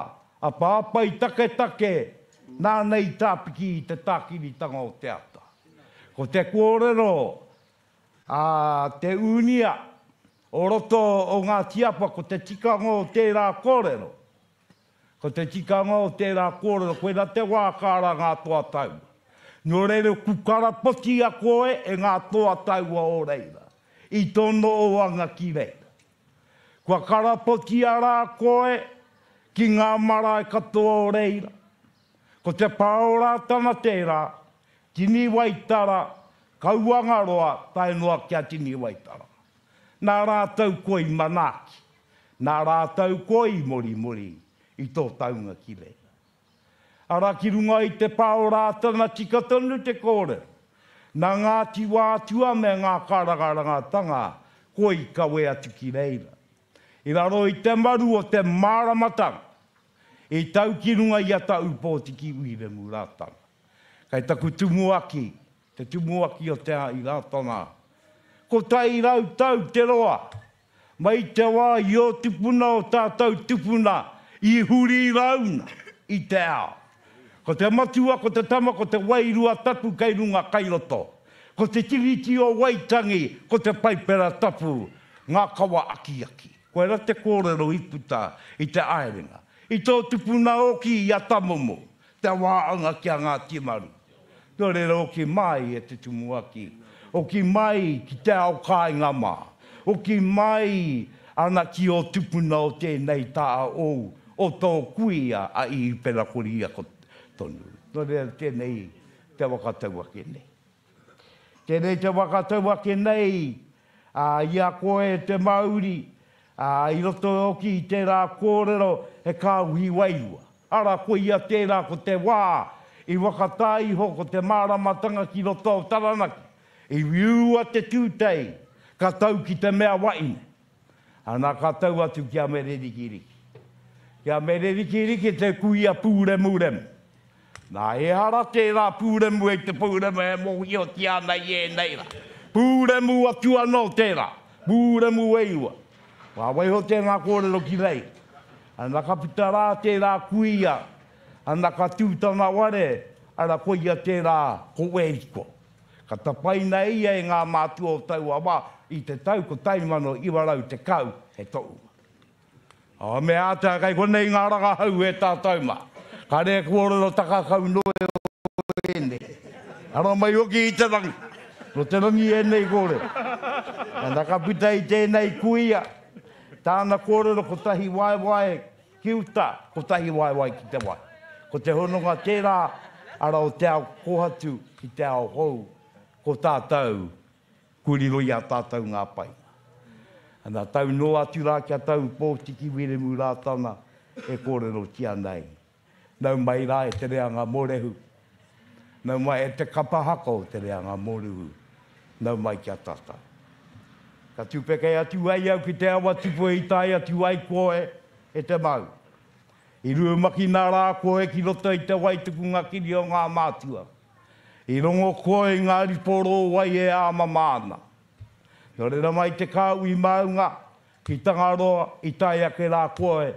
a Pāpā i taketake, nāna i tāpiki i te tākiritanga o te ata. Ko te kōrero a Te Ūnia o roto o Ngāti Apa ko te tikanga o tērā kōrero, ko te tikanga o tērā kōrero koirā te wā ka ara ngā toa taua. Nō reira ku karapotia koe e ngā toa taua o reira, i tō nohoanga ki reira. Kua karapotia rā koe ki ngā marae katoa o reira. Ko te pā o Rātana tērā, tini Waitara, Kauangaroa tae noa ki a tini Waitara. Nā rātou koe i manaaki, nā rātou koe i morimori i tō taunga ki reira. Arā ki runga i te pā o Rātana tika tonu te kōrero. Nā Ngāti Wātua me ngā kārangarangatanga koi i kawe atu ki reira. I raro i te maru o te māramatanga, i tau ki runga i a Taupōtiki Wiremu Rātana. Kei taku tumuaki, te tumuaki o Te Āi Rātana, 100 tau te roa Mai te wā i ō tupuna o tātou tupuna i huri rauna i te ao. Ko te Matua, ko te Tama, ko te Wairua Tapu kei runga kai roto. Ko te Tiriti o Waitangi, ko te Paipera Tapu, ngā kawa akiaki. Koira te kōrero i puta i te aerenga. I tō tupuna oki i a Tamomo, te wāanga ki a Ngāti Maru. Nō reira hoki mai e te tumuaki, hoki mai ki te ao kāinga mā, hoki mai ana ki ō tupuna o tēnei taha ōu, o tō kuia a Ihipera Koriako tonu. Nō reira tēnei te waka tau ake nei. Tēnei te waka tau ake nei, ā, i a koe te mauri, ā, i roto hoki i tērā kōrero he kāuhi wairua. Arā, koia tērā ko te wā i whakatā iho ko te māramatanga ki roto o Taranaki, i whiua te tūtei, ka tau ki te mea waeine. Ana, ka tau atu ki a Mererikiriki. Ki a Mererikiriki te kuia pūremuremu. Nā, ehara tērā pūremu i te pūremu e mōhiotia ana i ēnei rā. Pūremu atu anō tērā, pūremu e iwa. Ka waiho tēnā kōrero ki reira. Ana ka puta rā tērā kuia, ana ka tū tana ware, ara koia tērā ko Weriko. Ka tapaina e ia e ngā mātua o taua wā i te tau 1910 he tohunga. Ā, me ātea kei konei ngā rangahau e tātou mā. Kare e kōrero takakau noa ēnei. Ara mai hoki i te rangi. Nō te rangi ēnei kōrero. Ana ka puta i tēnei kuia, tāna kōrero kotahi waewae ki uta, kotahi waewae ki te wai. Ko te hononga tērā, ara o te ao kōhatu ki te ao hou, ko tātou Kua riro i a tātou ngā painga. Ana, tau noa atu rā kia tau Pōtiki Wiremu Rātana e kōrerotia nei. Nau mai rā e te reanga mōrehu. Nau mai e te kapa haka o te reanga mōruhu. Nau mai ki a tātou. Ka tūpeke atu ai au ki te awa tupu i tae atu ai koe e te mau. I rūmakina rā koe ki roto i te wai tukunga kiri o ngā mātua. I rongo koe i ngā ripo rōwai e āmama ana. Nō reira mai te kāhui maunga ki Tangaroa i tae ake rā koe.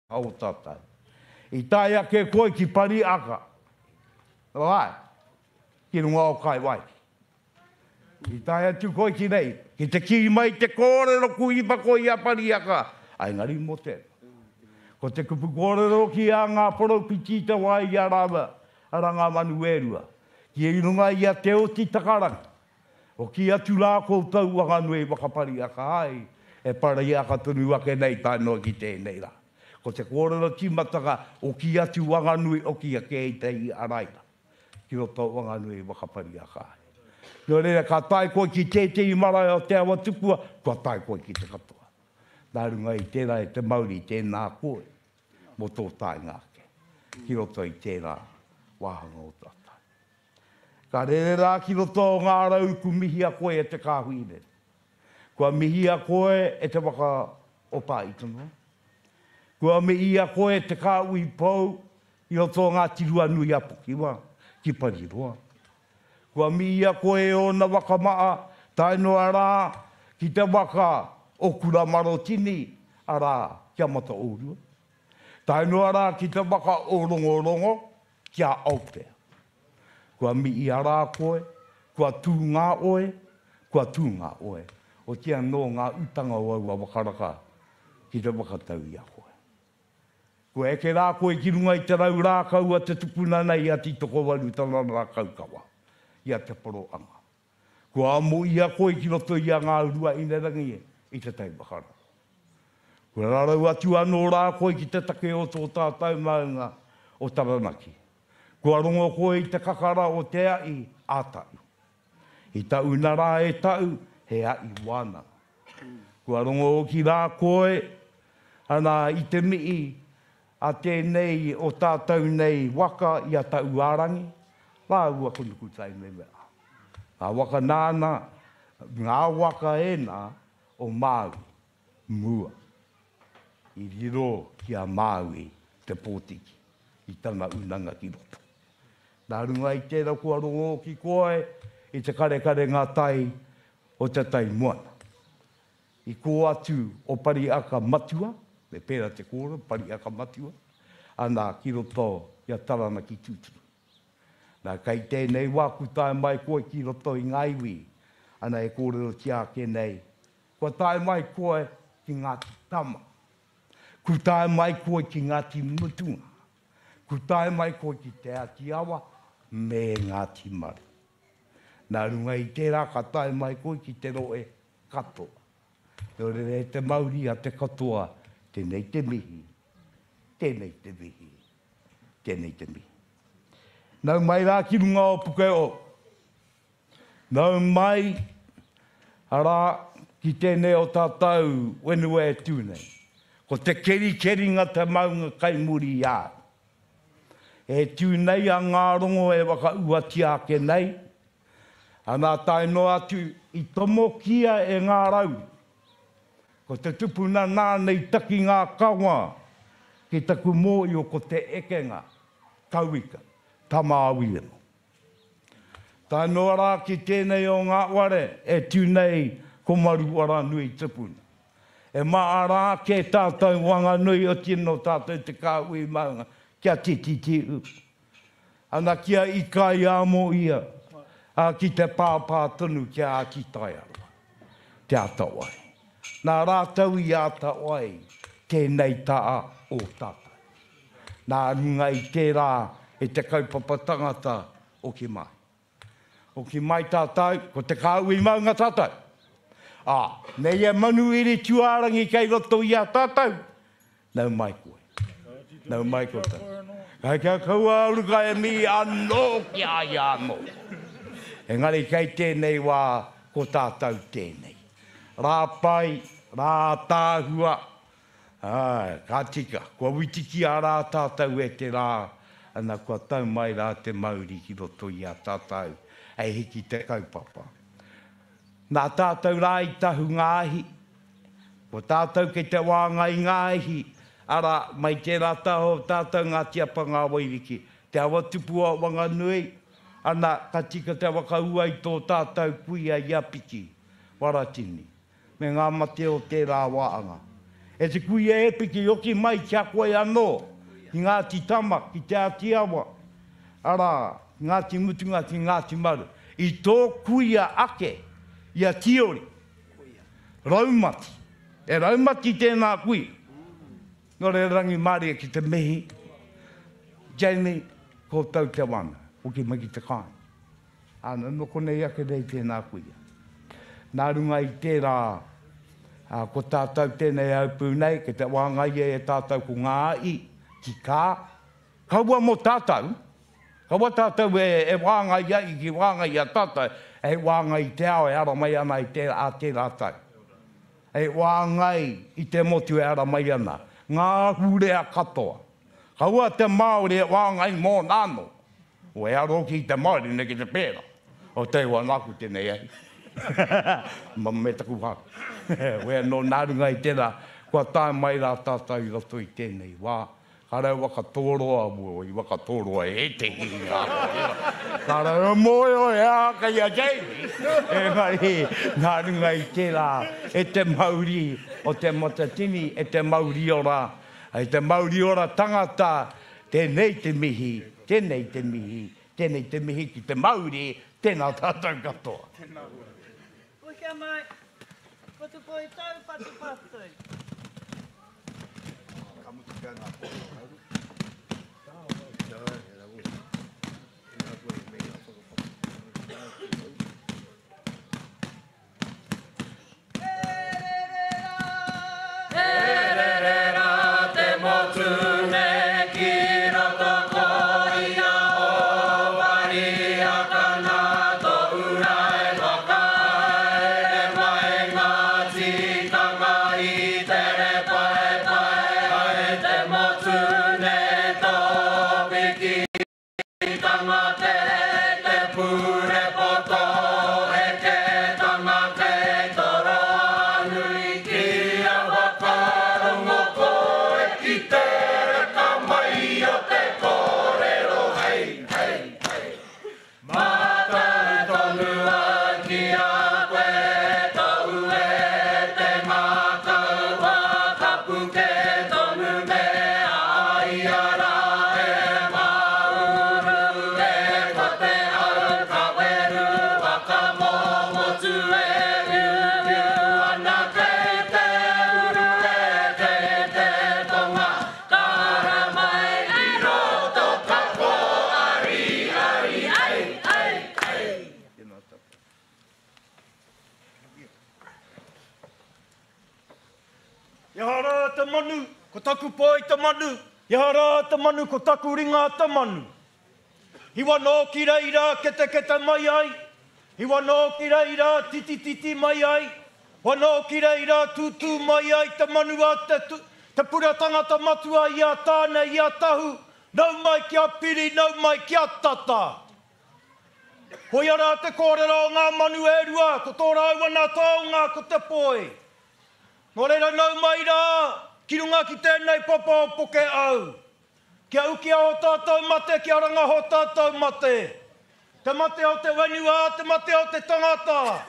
O tātou. I tae ake koe ki Pariaka, āe, ki runga o Kaiwaiki. I tae atu koe ki reira, ki te kī mai te kōrero kuipa koe i a Pariaka, engari mō tēnā. Ko te kupu kōrero ki a ngā poropiti i te wā i a rāua, arā ngā manu e rua, ki runga i a Te Oti Takarangi, Hoki atu rā koutou Wanganui whakapariaka ai, e pariaka tonu ake nei tae noa ki tēnei rā. Ko te kōrero tīmatanga, oki atu Wanganui, oki ake i te Araira, ki roto o Wanganui whakapariaka ai. Nō reira, ka tae koe ki tētehi marae o Te Awa Tupua, kua tae koe ki te katoa. Nā runga i tērā e te mauri, tēnā koe mō tō taenga ake ki roto i tērā wāhanga o tātou. Ka rere rā ki roto o ngā rauku mihia koe e te kāhui rere. Kua mihia koe e te waka o Pāitonoa. Kua mihia koe e te kāhui pou i roto o Ngāti Ruanui-a-Pokiwa ki Pariroa. Kua mihia koe e ōna waka maa tae noa rā ki te waka o Kuramarotini, arā, ki a Mataourua. Tae noa rā ki te waka o Rongorongo, ki a Aotea. Kua miia rā koe, kua tū ngā oe, kua tū ngā oe, otiia nō ngā utanga o aua wakaraka ki te whakatau i a koe. Kua eke rā koe ki runga i te rau rākau a te tupuna nei a Tītokowaru tana rākau kawa, i a Te Poroanga. Kua amo ia koe ki roto i a Ngāuruahinerangi i te tai whakararo. Kua rarau atu anō rā koe ki te take o tō tātou maunga o Taranaki. Kua rongo koe i te kakara o te aʻi a Taʻu. I taʻuna rā e Taʻu, he aʻi wānanga. Kua rongo hoki rā koe, ana, i te mihi a tēnei o tātou nei waka i a Taʻuārangi, rāua ko Nukutaimemea. Ngā waka nāna, ngā waka ēnā o Māui, mua. I riro ki a Māui te pōtiki i tana unanga ki roto. Nā runga i tērā kua rongo hoki koe i te karekare ngā tai o te tai moana. I kō atu o Pariaka Matua, me pērā te kōrero, Pariaka Matua, ana ki roto i a Taranaki tūturu. Nā, kei tēnei wā ku tae mai koe ki roto i ngā iwi, ana e kōrerotia ake nei, kua tae mai koe ki Ngāti Tama, ku tae mai koe ki Ngāti Mutunga, ku tae mai koe ki Te Āti Awa me Ngāti Maru. Nā runga i tērā ka tae mai koe ki te rohe katoa. Nō reira e te mauri a te katoa, tēnei te mihi, tēnei te mihi, tēnei te mihi. Nau mai rā ki runga o Pukeohou. Nau mai, arā, ki tēnei o tātou whenua e tū nei. Ko te kerikeringa te maunga kai muri i a au. E tū nei a Ngārongo e whakauatia ake nei, Ana tae noa atu i tomokia e ngā rau. Ko te tupuna nāna i taki ngā kawa ki taku mōio ko te ekenga, Kauika, tama a Wiremu. Tae noa rā ki tēnei o ngā ware e tū nei ko Maruaranui tupuna. E maara ake tātou Wanganui oti nō tātou te kāhui maunga kia tititihu. Ana ki a Ikaiamo ia, ā, ki te pāpā tonu ki a Āti-Taiaroa, Te Atawai. Nā rātou i āta ai tēnei taa o tātou. Nā runga i tērā e te kaupapa tangata oki mai. Hoki mai tātou, ko te kāhui maunga tātou. Ā, nei e manu iri tuārangi kei roto i a tātou, nau mai koe. Nau mai koutou. Kai kia kaua a Uruka e mihi anō ki a ia anō. Engari kei tēnei wā, ko tātou tēnei. Rā pai, rā ātaahua. Āe, ka tika, kua witikia rā tātou e te rā, ana kua tau mai rā te mauri ki roto i a tātou, hei hiki te kaupapa. Nā tātou rā i tahu ngā ahi, ko tātou kei te wāngai i ngā ahi, arā, mai tērā taha o tātou ngā tiapa ngā wairiki, te awa tupu o Wanganui, ana, ka tika te whakaua i tō tātou kuia i a Piki, Waratini. me ngā mate o tērā wāanga. E te kuia e piki hoki mai ki a koe anō, ki Ngāti Tama, ki Te Āti Awa, arā, ki Ngāti Mutunga, ki Ngāti Maru. I tō kuia ake, i a Tiori, Raumati. E Raumati tēnā kuia. Nō reira rangimārie ki te mihi, Jamie, koutou te wana, hoki mai ki te kāinga. Ā, nō konei ake nei tēnā kuia. Nā runga i tērā, ā, ko tātou tēnei aupū nei, kei te wāngaia e tātou ko ngā i, ki kā, kaua mō tātou, kaua tātou e, e wāngai ai ki wāngai i a tātou, hei wāngai i te ao e ara mai ana i tērā, ā tērā tau. Hei wāngai i te motu e ara mai ana, ngā ahurea katoa. Kaua te Māori e wāngai mōna anō. O e aro ki te Māori nei ki te pēra. O te iwa nāku tēnei ahi. Ma me taku hau. Wea nō nā runga i tērā, kua tae mai rā tātou i roto i tēnei wā. Ka rau waka tōroa, o i waka tōroa e ētehi i ngā kōrero. Ka rau, moe oe e aha kei a Jamie. Engari, nā runga i tērā, e te mauri o Te Matatini, e te mauri ora, e te mauri ora tangata, Tēnei te mihi, tēnei te mihi, tēnei te mihi ki te mauri, tēnā tātou katoa. Tēnā koe. Pukia mai, ko te poi tau patupatu. Ka mutu pea ngā kōrero hauru. He rawe. Tēnā koe me ngā whakapapa. E rere rā te motu nei ki roto ko ia o Pariakana tōu rae whakaere mai ngā tikanga i tere paepae ai te motu nei tō piki Tanga te te purepoto eke tanga kei Toroanui kia whakarongo koe ki te reka mai o te korero hei hei hei Matau tonu au ki a koe tou e te ngakau whakapuke tonu me a ia ra e mauru e ko te au ka weru waka momotu e whiuwhiu ana kei te uru e kei te tonga ka ara mai i roto ka poariari ei ei ei. I aha rā te manu, ko taku pae te manu, i aha rā te manu, ko taku ringa te manu. Hiwa nōki reira ketekete mai ai, hiwa nōki reira titititi mai ai, wa nōki reira tūtū mai ai te manu a te, te pura tangata matua i a Tāne, i a Tahu, nau mai kia piri, nau mai kia tata. Koia rā te kōrero o ngā manu e rua, ko tō rāua nā taonga, ko te poi. Nō reira nau mai rā, ki runga ki tēnei papa o Poke Au. Kia ukia ō tātou mate, kia ranga hō tātou mate. Te mate o te whenua, te mate o te tangata.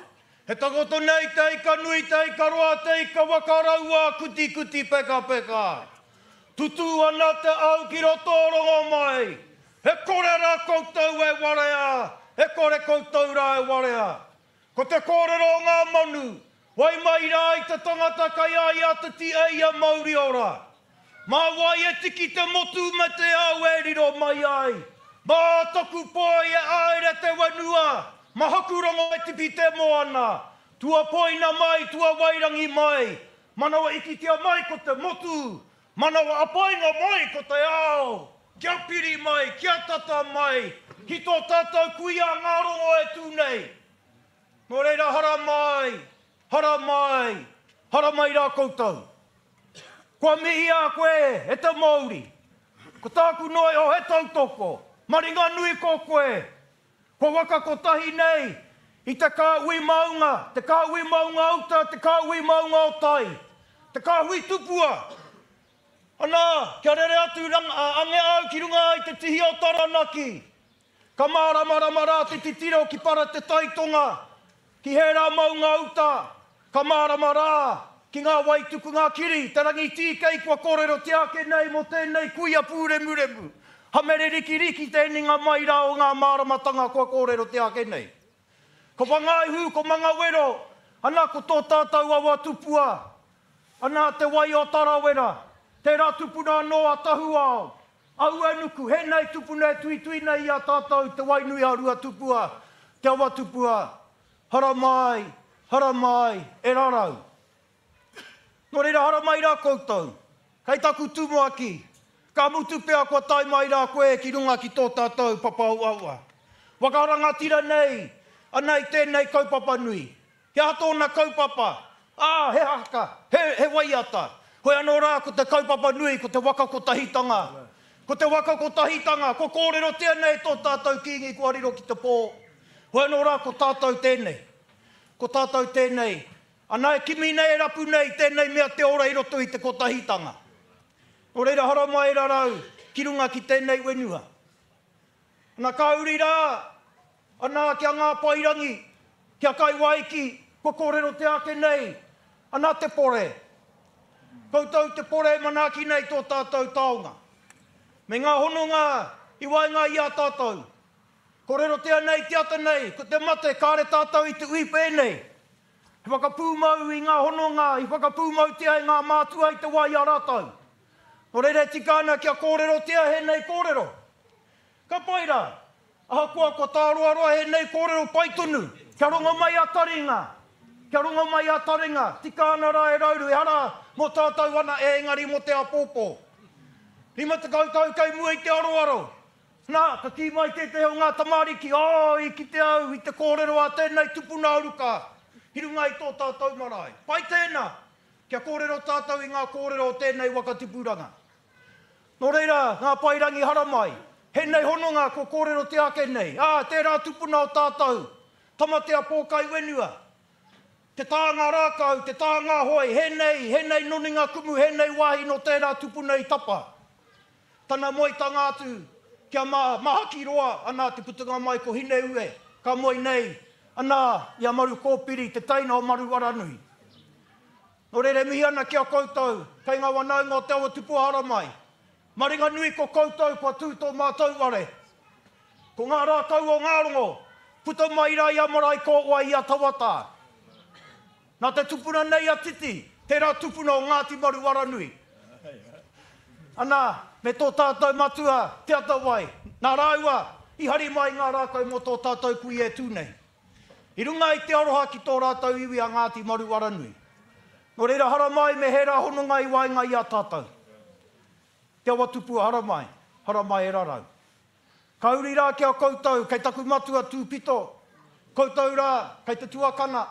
He takoto nei te ika nui, te ika roa, te ika waka raua, kutikuti pekapeka. Tutū ana te au ki roto o Rongomai. He kore rā koutou e warea, he kore koutou rā e warea. Ko te kōrero o ngā manu, wai mai rā i te tangata kai a ia te tīeia mauri ora. Mā wai e tiki te motu me te au e riro mai ai? Mā taku poi e aere te whenua, ma haku rongo e tipi te moana. Tuapoina mai, tuawairangi mai, manawa ikitia mai ko te motu, Manawa apainga mai ko te ao, kia piri mai, kia tata mai, ki tō tātou kuia ngā rongo e tū nei. Nō reira hara mai, hara mai, hara mai rā koutou. Kua mihia koe e te Māori. Ko tāku noa iho he tautoko. Maringanui ko koe. Kua waka kotahi nei i te kāhui maunga, te kāhui maunga uta, te kāhui maunga o tai, te kāhui tupua. Ana, kia rere atu ange au ki runga i te tihi o Taranaki. Ka māramarama rā te titiro ki para te tai tonga, ki hērā maunga uta, ka mārama rā ki ngā wai tukunga kiri, te rangi tīkei kua kōrerotia ake nei mō tēnei kuia pūremuremu, hamere rikiriki te eninga mai rā o ngā māramatanga kua kōrerotia ake nei. Ko Whangaehu, ko Mangawero, ana ko tō tātou awa tupua, ana te wai o Tarawera, tērā tupuna anō a Tahuao, Aue nuku, henei tupuna e tuitui nei i a tatou te wainui a Ruatupua, te awa tupua, haramai, haramai, e rarau. No reira haramai ra koutou, kei taku tumuaki, ka mutu pea kua tae mai ra koe ki runga ki to tatou papa uaua. Waka rangatira nei, ana i tenei kaupapa nui. He aha tōna kaupapa? Ā, he haka, he, he waiata. Hoi anō rā, ko te kaupapa nui, ko te waka kotahitanga. Ko te waka kotahitanga, kua kōrerotia nei tō tātou Kīngi kua riro ki te pō. Hoi anō rā, ko tātou tēnei. Ko tātou tēnei. Ana e kimi nei, e rapu nei tēnei mea te ora i roto i te kotahitanga. Nō reira, haramai e rarau ki runga ki tēnei whenua. Ana ka uri rā, ana ki a Ngāpairangi, ki a Kaiwaiki, kua kōrerotia ake nei, ana te pore. Koutou te pore e manaaki nei tō tātou taonga. Me ngā hononga i waenga i a tātou. Kōrerotia nei te ata nei, ko te mate kāre tātou i te ui pēnei. He whakapūmau i ngā hononga i whakapūmautia e ngā mātua i te wā i a rātou. Nō reira e tika ana kia kōrerotia hēnei kōrero. Ka pai rā! Ahakoa kua tāroaroa hēnei kōrero pai tonu, kia rongo mai a taringa, kia rongo mai a taringa, tika ana rā e Rauru, ehara mō tātou ana e engari mō te āpōpō. 50 tau kei mua i te aroaro, nā, ka kī mai tētehi o ngā tamariki, Oh, i kite au i te kōrero a tēnei tupuna aruka i runga i tō tātou marae. Pai tēnā! Kia kōrero tātou i ngā kōrero o tēnei waka tipuranga. Nō reira, ngā paerangi haramai, hēnei hononga kua kōrerotia ake nei, ā, tērā tupuna o tātou, Tamatea pōkai whenua, te tānga rākau, te tānga hoe, hēnei, hēnei noninga kumu, hēnei wāhi nō tērā tupuna i tapa. Tana moetanga atu ki a Mahakiroa, ana te putanga mai ko Hineue, ka moe nei, ana i a Marukōpiri, te teina o Maruaranui. Nō reira e mihi ana ki a koutou, kei ngā wanaunga o Te Awa Tupua Haramai. Maringanui ko koutou kua tū tō mātou ware. Ko ngā rākau o Ngārongo, puta mai rā i a Maraekōwai i a Tawata. Nā te tupuna nei a Titi, tērā tupuna o Ngāti Maruaranui. Ana, me tō tātou matua, Te Atawai, nā rāua i hari mai ngā rākau mō tō tātou kui e tū nei. I runga i te aroha ki tō rātou iwi a Ngāti Maruaranui. Nō reira haramai me hērā hononga i waenga i a tātou. Te awa tupua haramai, haramai e rarau. Ka uri rā ki a koutou, kei taku matua tūpito, koutou rā, kei te tuakana,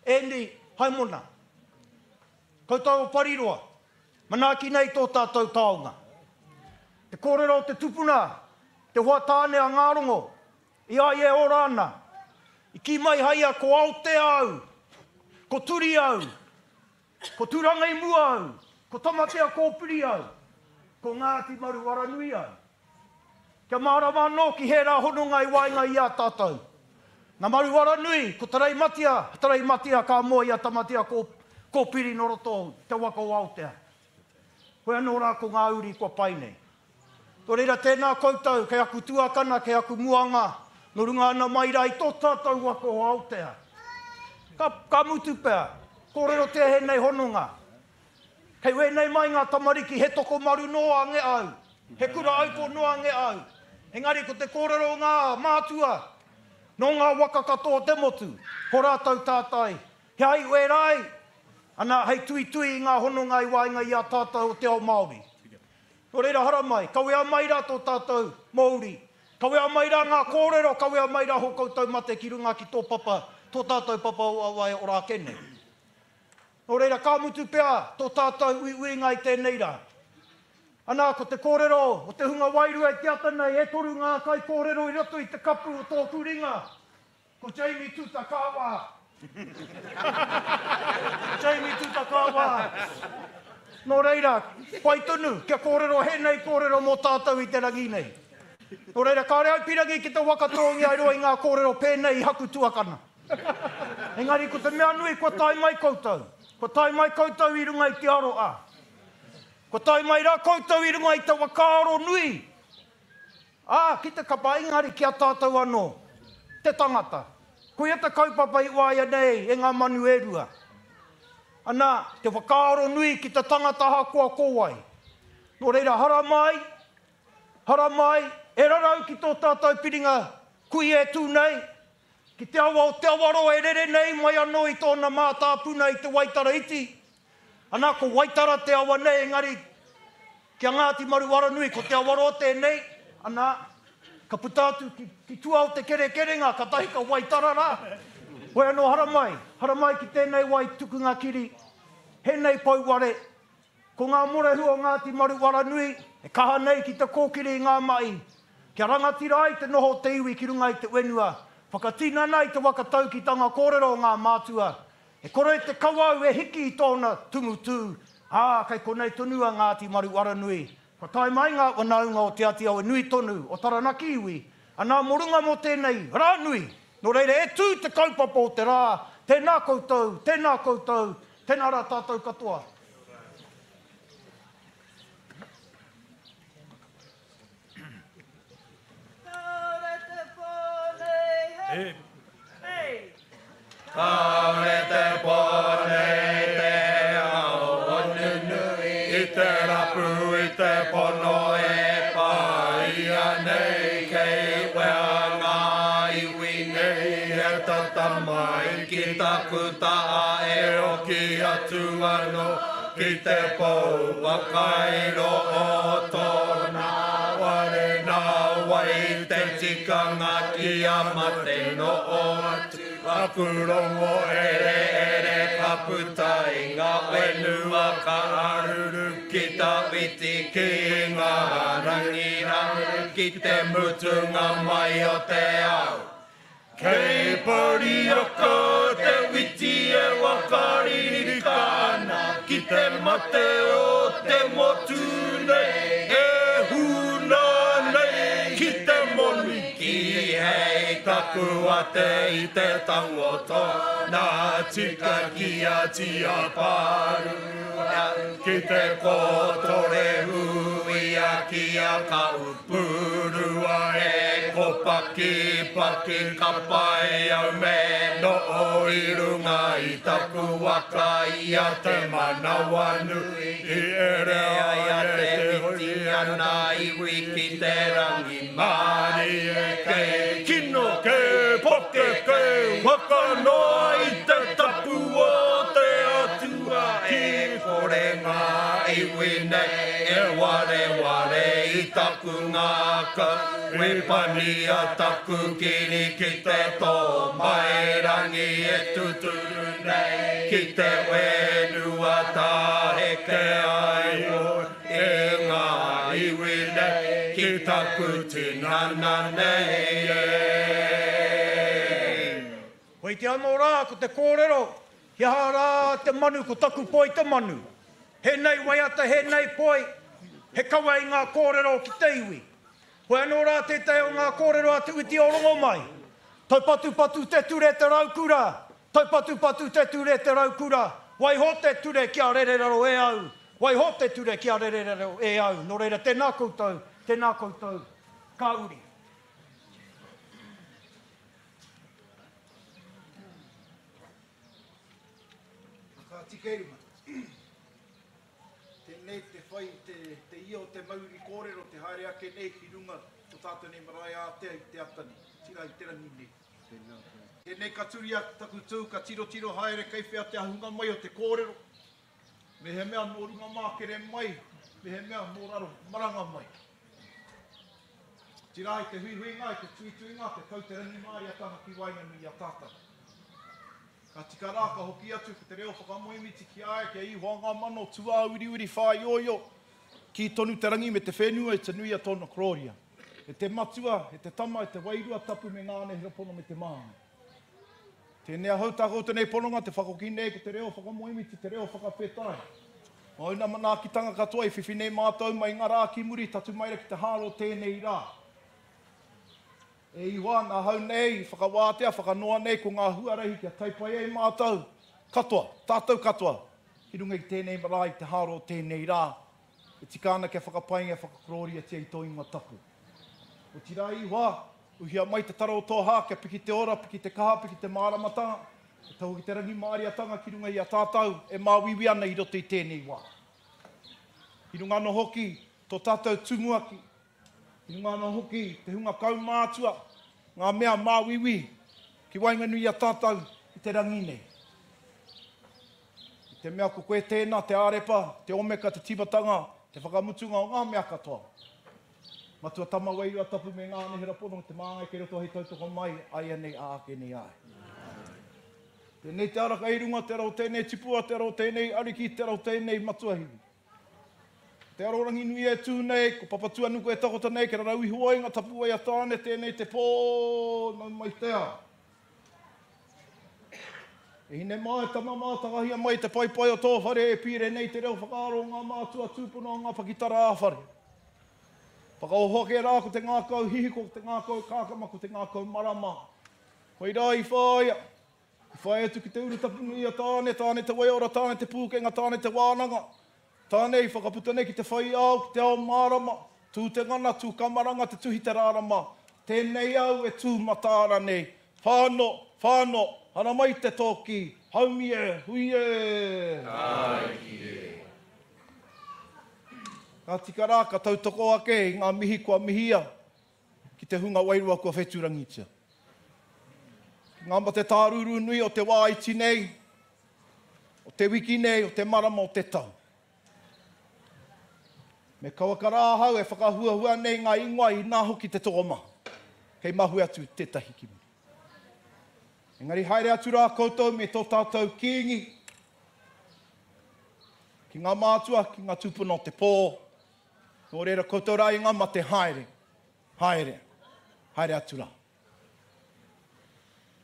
Andy Haimona. Koutou o Pariroa, manaaki nei tō tātou taonga. Te kōrero o te tupuna, te hoa tāne a Ngārongo, I a ia e ora ana, i kī mai haia ko Aotea au, ko Turi au, ko Turanga i mua au, ko Tamatea Kōpiri au, ko Ngāti Maruaranui au. Kia mārama anō ki hērā hononga i waenga i a tātou. Nā Maruaranui, ko Tareimatia, Tareimatia ka moe i a Tamatea Kōpiri nō roto te waka o Aotea. Hoi anō rā ko ngā uri kua pai nei. Nō reira tēnā koutou, kei aku tuakana, kei aku muanga, nō runga ana mai rā i tō tātou waka o Aotea. Ka, ka mutu pea, kōrerotia hēnei hononga. Kei wēnei mai ngā tamariki he tokomaru noa ange au, he kura aupo noa ange au. Engari ko te kōrero o ngā mātua, nō ngā waka katoa o te motu, ko rātou tātai, he ai wērā ai, ana hei tuitui i ngā hononga i waenga i a tātou o te ao Māori. Nō reira haramai, kawea mai rā tō tātou mōuri, kawea mai rā ngā kōrero, kawea mai rā hō koutou mate ki runga ki tō papa, tō tātou papa o awa e ora ake nei. Nō reira, ka mutu pea tō tātou uiuinga i tēnei rā. Anā, ko te kōrero o te hunga wairua i te ata nei, e toru ngā kaikōrero i roto i te kapu o tōku ringa. Ko Jamie Tutakawa. Ko Jamie Tutakawa. Nō reira, pai tonu kia kōrero hēnei kōrero mō tātou i te rangi nei. Nō reira, kāre au pirangi ki te waka tōngia i roa i ngā kōrero pēnei i haku tuakana. Engari ko te mea nui kua tae mai koutou. Kua tae mai koutou i runga i te aroha. Kua tae mai rā koutou i runga i te whakaaro nui. Ā, ki te kapa engari ki a tātou anō, te tangata. Koia te kaupapa i waia nei e ngā manu e rua. Ana, te whakaaro nui ki te tangata ahakoa ko wai. Nō reira, haramai, haramai, e rarau ki tō tātou piringa kui e tū nei, ki te awa o Te Awaroa e rere nei mai anō i tōna mātāpuna i te Waitara iti. Ana, ko Waitara te awa nei, engari ki a Ngāti Maruaranui, ko Te Awaroa tēnei, ana, ka puta atu ki, ki tua o te kerekerenga, katahi ka Waitara rā. Hoi anō, haramai, haramai ki tēnei wai tukunga kiri, hēnei pouware, ko ngā morehu o Ngāti Maruaranui, e kaha nei ki te kōkiri i ngā mahi, kia rangatira ai te noho o te iwi ki runga i te whenua, whakatinana i te waka taukitanga kōrero o ngā mātua, E kore te kawau e hiki i tōna tumu tū, ā, kei konei tonu a Ngāti Maru-aranui. Kua tae mai ngā whanaunga o Te Ati Awa nui tonu, o Taranaki iwi, anā mō runga mō tēnei rā nui. Nō reira, e tū te kaupapa o te rā, tēnā koutou, tēnā koutou, tēnā rā tātou katoa. Kāore te pō nei he. Hey. Kāore te pō nei te ao o nunui I te rapu i te pono e pāia nei Kei wea ngā iwi nei e tata mai Ki taku taha e hoki atu anō Ki te pou whakairo o tōna whare Nā wai te tikanga kia mate noa atu Aku rongo ereere ka puta i ngā whenua Ka haruru ki tawhiti ki ngā rangi rā Ki te mutunga mai o te ao. Kei Pariaka te witi e whakaririka ana ki te mate o te motu nei e huna nei ki te moni. Kīhei taku ate i te tango tōna tika ki a Tia Pārua ki te kōtore huia ki a Kaupūrua e. Ko paki paki ka pai au me noho i runga i taku waka i a Te Manawanui i ere ai a Te Whiti ana iwi ki te rangimārie kei kino kei poke kei whakanoa i te tapu o te Atua e kore ngā iwi nei e wareware i taku ngākau. I pania taku kiri ki te tō mai rangi e tuturu nei ki te whenua tāheke ai hoi e ngā iwi nei ki taku tinana nei e. Koe te anō rā ko te kōrero, he aha rā te manu ko taku poi te manu. Hēnei waiata, hēnei poi, he kawe i ngā kōrero ki te iwi. Hoi anō rā tētahi o ngā kōrero a Te Uiti o Rongomai, Taupatupatu te ture te raukura, taupatupatu te ture te raukura, waiho te ture kia rere raro e au, waiho te ture kia rere raro e au. Nō reira, tēnā koutou, tēnā koutou, ka uri. Ka tika i runga. Tēnei te whai i te, te ia o te mauri kōrero te haere ake nei ki runga to tātou nei marae ātea i te ata nei, tira i te rangi nei. Tēnei ka turi ake taku tū, ka tirotiro haere kei whea te ahunga mai o te kōrero, mehemea nō runga mākere mai, mehemea nō raro maranga mai. Tira i te huihuinga, i te tuituinga, te tau te rangimāriatanga ki waenganui i a tātou. Ka tika rā, ka hoki atu ko te reo whakamoemiti ki a ia, ki a Ihowa ngā mano tūāuriuri whāioio, kī tonu te rangi me te whenua i te nui a tōna korōria. E te Matua, e te Tama, e te Wairua Tapu me ngā anahera pono me te māngai. Tēnei ahau tā koutou nei pononga te whakoki nei ko te reo whakamoemiti, te reo whakawhetai. Mō ūna manaakitanga katoa i whiwhi nei mātou mai ngā rā ki muri tatu mai ra ki te hāro tēnei rā. E Ihoa, nāhau nei i whakawātea, whakanoa nei ko ngā huarahi kia tae pai ai mātou katoa, tātou katoa, ki runga i tēnei marae i te hāro o tēnei rā, e tika ana kia whakapaingia, whakakorōriatia i tō ingoa tapu. Otirā Ihoa, uhia mai te tara o tō hā kia piki te ora, piki te kaha, piki te māramatanga, e tau hoki te rangimāriatanga ki runga i a tātou e māuiui ana i roto i tēnei wā. Ki runga anō hoki tō tātou tumuaki, I runga anō hoki te hunga kaumātua, ngā mea māuiui ki waenganui i a tātou i te rangi nei. I te mea ko koe tēnā, te Ārepa, te Omeka, te tīmatanga, te whakamutunga o ngā mea katoa. Matua Tama Wairua Tapu me ngā anehera pono te māngai kei roto hei tautoko mai āianei ā ake nei āe. Tēnei te ara kei runga, te ara o tēnei tipua, te ara o tēnei ariki, te ara o tēnei matuahiwi. Te aro ranginui e tū nei, ko Papatuanuku e takoto nei, kia rarau iho ai ngā tapuwae a Tāne, tēnei te pō, nau mai te ao. E hine mā, e tama mā, takahia mai te paepae o tō whare e pīre nei te reo whakaaro o ngā mātua tūpuna o ngā pakitara ā-whare. Whakaoho ake rā ko te ngākau hihiko, ko te ngākau kākama, ko te ngākau marama. Koirā i whāia, I whai atu ki te urutapu nui a Tāne, Tāne te waiora, Tāne te pūkenga, Tāne te wānanga. Tāne i whakaputa nei ki te whai ao, ki te ao mārama. Tū te ngana, tū ka maranga, te tuhi te rārama. Tēnei au e tū mataara nei. Whano, whano, haramai te tōki, haumi e, hui e! Tāiki e! Ka tika rā, ka tautoko ake i ngā mihi kua mihia ki te hunga wairua kua whetūrangitia. Ki ngā mate tārūrū nui o te wā iti nei, o te wiki nei, o te marama, o te tau. Me kauaka rā ahau e whakahuahua nei ngā ingoa inā hoki te tokomaha, kei mahue atu tētahi ki muri. Engari haere atu rā koutou me tō tātou Kīngi, ki ngā mātua, ki ngā tūpuna o te pō, Nō reira koutou rā i ngā mate haere, haere, haere atu rā.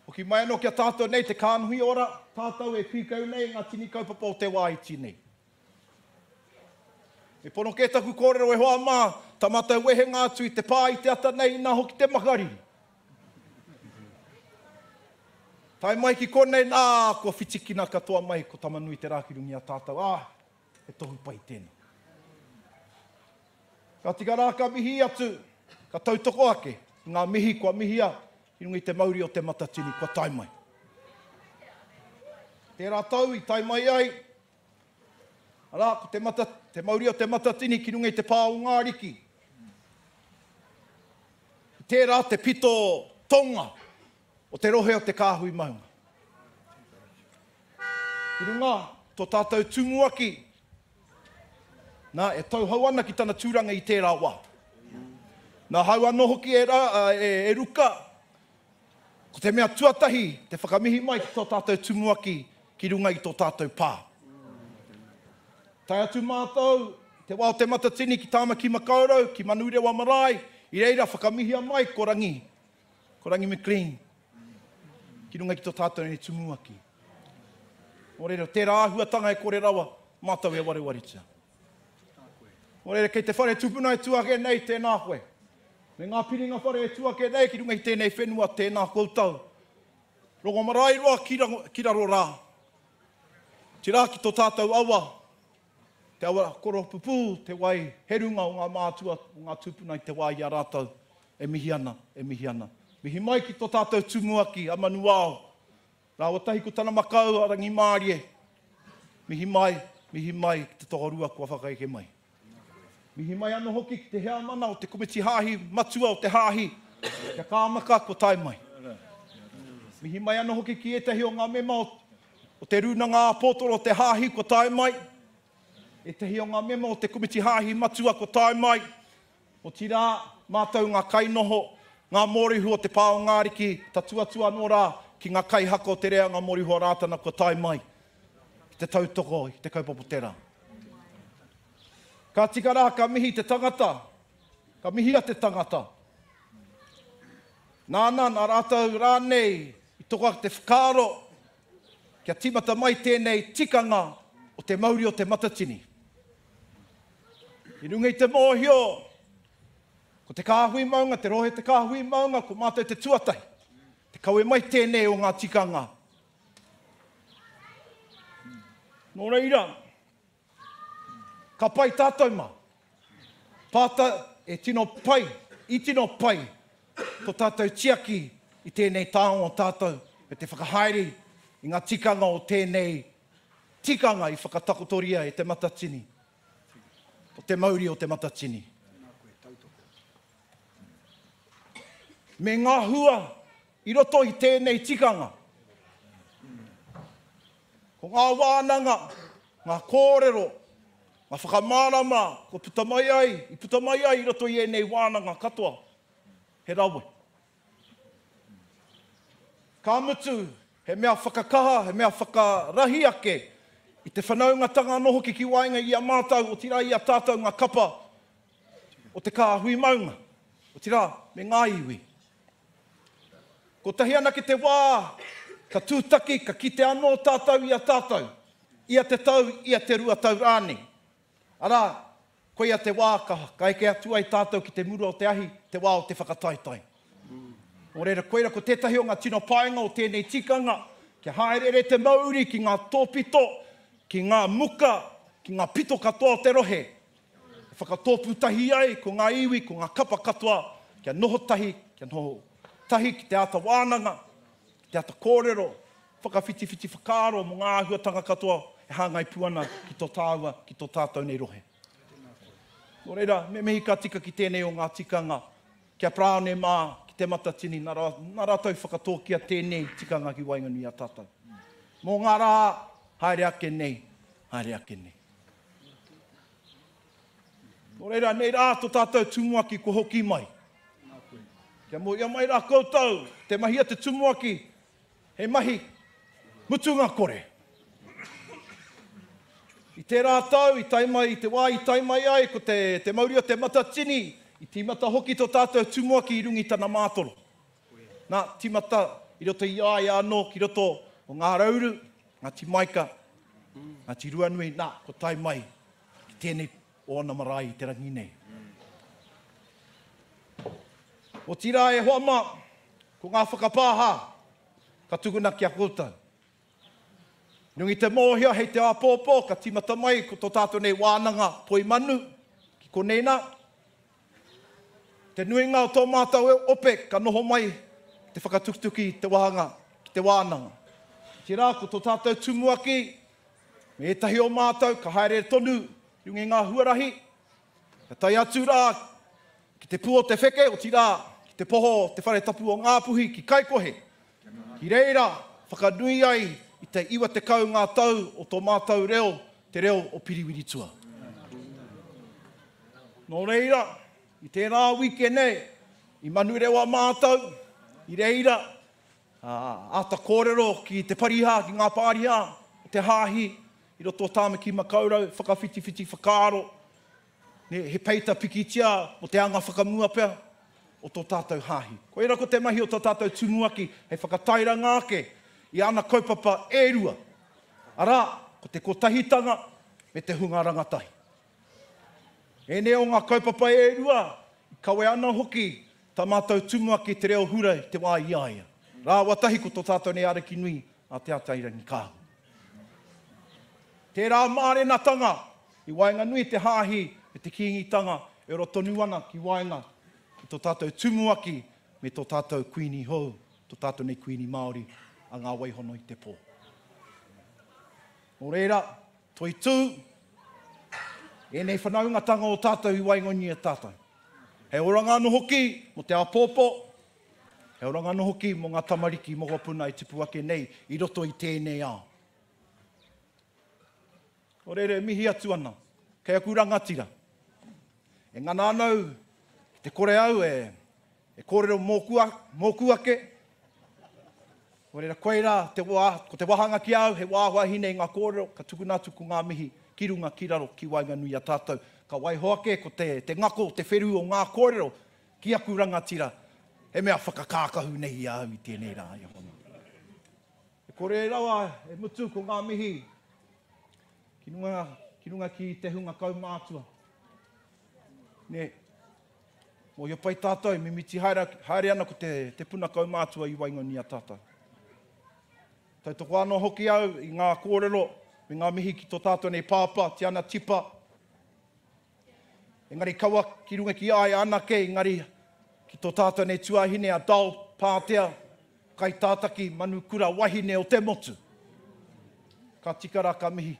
Hoki mai anō ki a tātou nei te kānohi ora, tātou e pīkau nei i ngā tini kaupapa o te wā iti nei. Me pono kē taku kōrero e hoa mā, tā mātou wehenga atu i te pā i te ata nei inā hoki te makariri. Tae mai ki konei, nā, kua whitikina katoa mai ko Tamanuiterā ki runga i a tātou, ā, He tohu pai tēnā. Ka tika rā ka mihi atu, ka tautoko ake i ngā mihi kua mihia i runga i te mauri o Te Matatini kua tae mai. Tērā tau i tae mai ai, arā, ko te, mata, te mauri o Te Matatini ki runga i te pā o Ngāriki. Tērā te pito tonga o te rohe o te kāhui maunga. I runga tō tātou tumuaki, nā, e tauhou ana ki tana tūranga i tērā wā. Nā hau anō hoki e, rā, e, e Ruka, ko te mea tuatahi te whakamihi mai ki tō tātou tumuaki ki runga i tō tātou pā. Tae atu mātou, te wā o te Matatini ki Tāmaki Makaurau, ki Manurewa Marae, i reira whakamihia mai ko Rangi, ko Rangi McLean, ki runga ki tō tātou nei tumuaki. Nō reira, tērā āhuatanga e kore rawa mātou e warewaretia. Nō reira, kei te whare tupuna e tū ake nei, tēnā koe. Me ngā piringa whare e tū ake nei ki runga i tēnei whenua, tēnā koutou. Rongomaraeroa ki, ki raro rā. Tira ki tō tātou awa, te awa koropupū, te wai herunga o ngā mātua, o ngā tūpuna i te wā i a rātou e mihi ana, e mihi ana. Mihi mai ki tō tātou tumuaki, a Manuao, Rāua tahi ko tana makau a Rangimārie. Mihi mai, mihi mai ki te tokorua kua whakaeke mai. Mihi mai anō hoki ki te heamana o te komiti hāhi matua o te hāhi, kia Kāmaka kua tae mai. Mihi mai anō hoki ki ētahi o ngā mema o te rūnanga āpōtoro o te hāhi kua tae mai, ētahi o ngā mema o te komiti hāhi matua kua tae mai, Otirā, mātou ngā kainoho, ngā mōrehu o te pā o Ngāriki, tatū atu anō rā ki ngā kaihaka o te reanga Morihoa Rātana kua tae mai ki te tautoko i te kaupapa o te rā. Ka tika rā ka mihi te tangata, ka mihia te tangata. Nāna, nā rātou rānei i toka te whakaaro kia tīmata mai tēnei tikanga o te mauri o Te Matatini. I runga i te mōhio, ko te kāhui maunga, te rohe te kāhui maunga, ko mātou te tuatahi, te kawe mai tēnei o ngā tikanga. Nō reira, Ka pai tātou mā. Pāta, e tino pai, i tino pai to tātou tiaki i tēnei taonga o tātou me te whakahaere i ngā tikanga o tēnei tikanga i whakatakotoria e Te Matatini, o te mauri o Te Matatini. Me ngā hua i roto i tēnei tikanga. Ko ngā wānanga, ngā kōrero, ngā whakamārama kua puta mai ai, i puta mai ai i roto i ēnei wānanga katoa, he rawe. Ka mutu, he mea whakakaha, he mea whakarahi ake i te whanaungatanga anō hoki ki waenga i a mātou, otirā i a tātou ngā kapa o te kāhui maunga, otirā me ngā iwi. Kotahi anake te wā ka tūtaki, ka kite anō tātou i a tātou, ia te tau, ia te 2 tau rānei. Arā, koia te wā ka eke atu ai tātou ki te mura o te ahi, te wā o te whakataetae. Nō reira, koira ko tētahi o ngā tino painga o tēnei tikanga, kia hāereere te mauri ki ngā tōpito, ki ngā muka, ki ngā pito katoa o te rohe, E whakatōpū tahi ai ko ngā iwi, ko ngā kapa katoa kia noho tahi, kia noho tahi ki te āta wānanga, ki te āta kōrero, whakawhitiwhiti whakaaro mō ngā āhuatanga katoa e hāngai pū ana ki tō tāua, ki tō tātou nei rohe. Nō reira, me mihi ka tika ki tēnei o ngā tikanga, ki a Paraone mā, ki Te Matatini, nā, nā rātou i whakatōkia tēnei tikanga ki waenganui i a tātou. Mō ngā rā, haere ake nei, haere ake nei. Nō reira, nei rā tō tātou tumuaki kua hoki mai. Kia mōhio mai rā koutou, te mahi a te tumuaki, he mahi mutunga kore. I tērā tau, i tae mai, i te wā i tae mai ai, ko te, te mauri o te Matatini, i tīmata hoki tō tātou tumuaki i runga i tana mātoro. Nā, tīmata i roto i a ia anō ki roto o Ngā Rauru, Ngāti Maika, Ngāti Ruanui, nā, ko tae mai ki tēnei o ana marae i te rangi nei. Otirā e hoa mā, ko ngā whakapāha ka tukuna ki a koutou. Nungi te mōhio hei te āpōpō ka tīmata mai ko tō tātou nei wānanga poi manu ki konei nā. Te nuinga o tō mātou ope ka noho mai ki te whakatukutuki i te wāhanga ki te wānanga. Otirā ko tō tātou tumuaki me ētahi o mātou ka haere tonu i runga i ngā huarahi, ka tae atu rā ki te pū o te wheke, otirā ki te poho o te whare tapu o Ngāpuhi ki Kaikohe, ki reira whakanui ai i te 90 ngā tau o tō mātou reo, te reo o Piriwiritua. Nō reira, i tērā wike nei, i Manurewa mātou, i reira, āta kōrero ki te parihā, ki ngā pārihā o te hāhi i roto o Tāmaki Makaurau, whakawhitiwhiti whakaaro, he peita pikitia mō te anga whakamua pea o tō tātou hāhi. Koira ko te mahi o tō tātou tumuaki hei whakatairanga ake i ana kaupapa e rua, arā, ko te kotahitanga me te hunga rangatahi. Ēnei o ngā kaupapa e rua, i kawe ana hoki tā mātou tumuaki te reo hura i te wā i a ia. Rāua tahi ko tō tātou nei Ariki nui a Te Atairangikaahu. Tērā mārenatanga i waenganui i te Hāhi me te Kīngitanga e ora tonu ana ki waenga i tō tātou tumuaki me tō tātou Kuini hou, tō tātou nei Kuini Māori a Ngā Waihono i te Pō. Nō reira, Toitū ēnei whanaungatanga o tātou i waenganui i a tātou. Hei oranga anō hoki mō te āpōpō, hei oranga anō hoki mō ngā tamariki mokopuna e tipu ake nei i roto i tēnei ao. Nō reira e mihi atu ana kei aku rangatira. E ngana ana au ki te kore au e kōrero mōku, mōku ake. Nō reira, koirā te wā, ko te wāhanga ki a au, he wā wahine i ngā kōrero, ka tukuna atu ko ngā mihi ki runga, ki raro, ki waenganui i a tātou. Ka waiho ake ko te, te ngako, te wheru o ngā kōrero ki aku rangatira, he mea whakakākahu nei i a au i tēnei rā, e hoa mā. E kore rawa e mutu ko ngā mihi ki runga, ki runga ki te hunga kaumātua. Nē, mōhio pai tātou, mimiti haere, haere ana ko te, te puna kaumātua i waenganui i a tātou. Tautoko anō hoki au i ngā kōrero me ngā mihi ki tō tātou nei pāpā, Tiana Tipa. Engari kaua ki runga ki a ia anake, engari ki tō tātou nei tuahine a Dal Pātea, kaitātaki manu kura wahine o te motu. Ka tika rā ka mihi,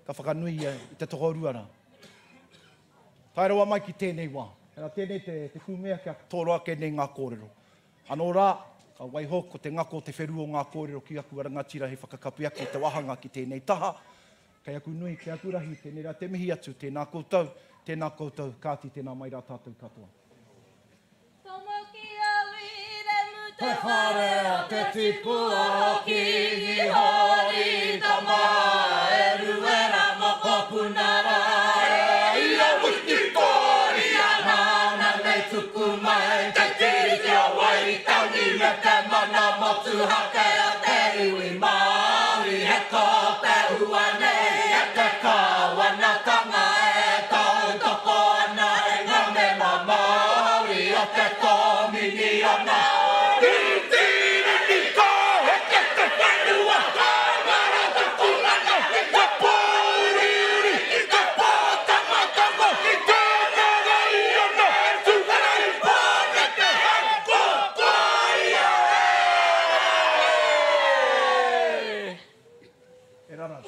ka whakanui ia i te tokorua rā. Tae rawa mai ki tēnei wā. Hera tēnei te, te kūmea kia toro ake nei ngā kōrero. Anō rā, ka waiho ko te ngako o te wheru o ngā kōrero ki aku rangatira hei whakakapi ake i te wāhanga ki tēnei taha. Kei aku nui, kei aku rahi, tēnei rā te mihi atu, tēnā koutou, tēnā koutou, kāti tēnā mai rā tātou katoa. Tomokia Wiremu te whare o te tipua o Kingi Hori tama e Ruera mokopuna ra e ia wikitoria nana nei tuku mai te Tiriti o Waitangi me te mana motuhake o te iwi Māori he ko te ua nei e te kāwanatanga e tautoko ana i ngā mema Māori o te Kōminiona. I Tiriti ka heke te whenua, ka ngaro taku mana i te pōuriuri, i te pōtangotango, i te Nāraiana, e tūwhera i Pōneke, hei kōkōia e! E rara.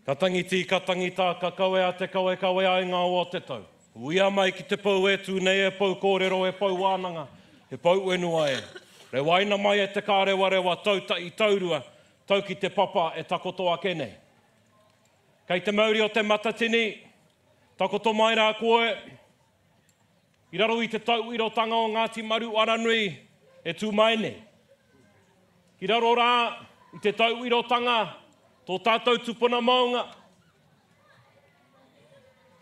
Ka tangi tī, ka tangi tā, ka kawea te kawekawe ai ngā o te tau. Uia mai ki te pou e tū nei e pou kōrero e pou wānanga, e pou whenua e. Rewaina mai e te kārewarewa tautahi taurua, tau ki te papa e takoto ake nei. Kei te mauri o Te Matatini, takoto mai rā koe, i raro i te tauirotanga o Ngāti Maru Aranui e tū mai nei. Ki raro rā i te tauirotanga tō tātou tupuna maunga,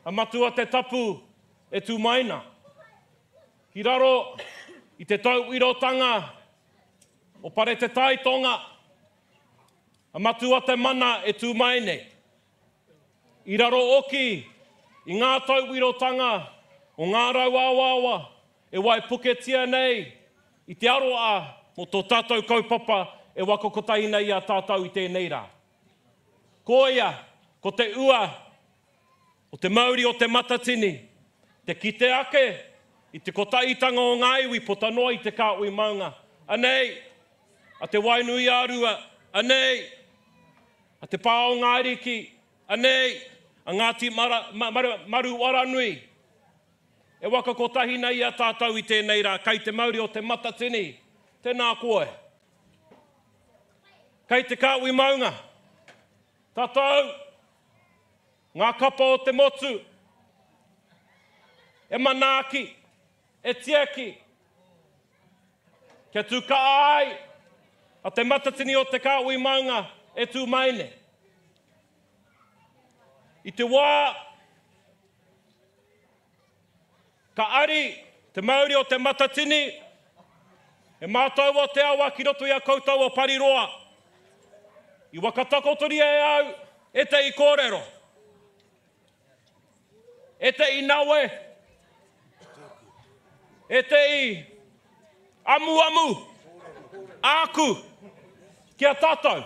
a Matua Te Tapu e tū mai nā. Ki raro i te tauirotanga o Pare Te Taitonga, A Matua te mana e tū mai nei. I raro oki i ngā tauwirotanga o ngā rauawaawa e waipuketia nei i te aroā mō tō tātou kaupapa e waka kotahi nei i a tātou i tēnei rā. Koia, ko te ua o te mauri o Te Matatini, te kite ake i te kotahitanga o ngā iwi puta noa i te kāhui maunga. Anei a Te Wainui-ā-Rua, anei a Te Pā o Ngā Ariki, anei a Ngāti Maru-aranui. E waka kotahi nei i a tātou i tēnei rā, kei te mauri o Te Matatini, tēnā koe. Kei te kāhui maunga, tātou, Ngā kapa o te motu e manaaki, e tiaki, kia tū kaha ai a Te Matatini o Te Kāhui Maunga e tū mai nei. I te wā ka ari te mauri o Te Matatini, e mātau o te awa ki roto i a koutou o Pariroa, i wakatakotoria e au ētahi kōrero, ētahi nawe, ētahi amuamu āku ki a tātou.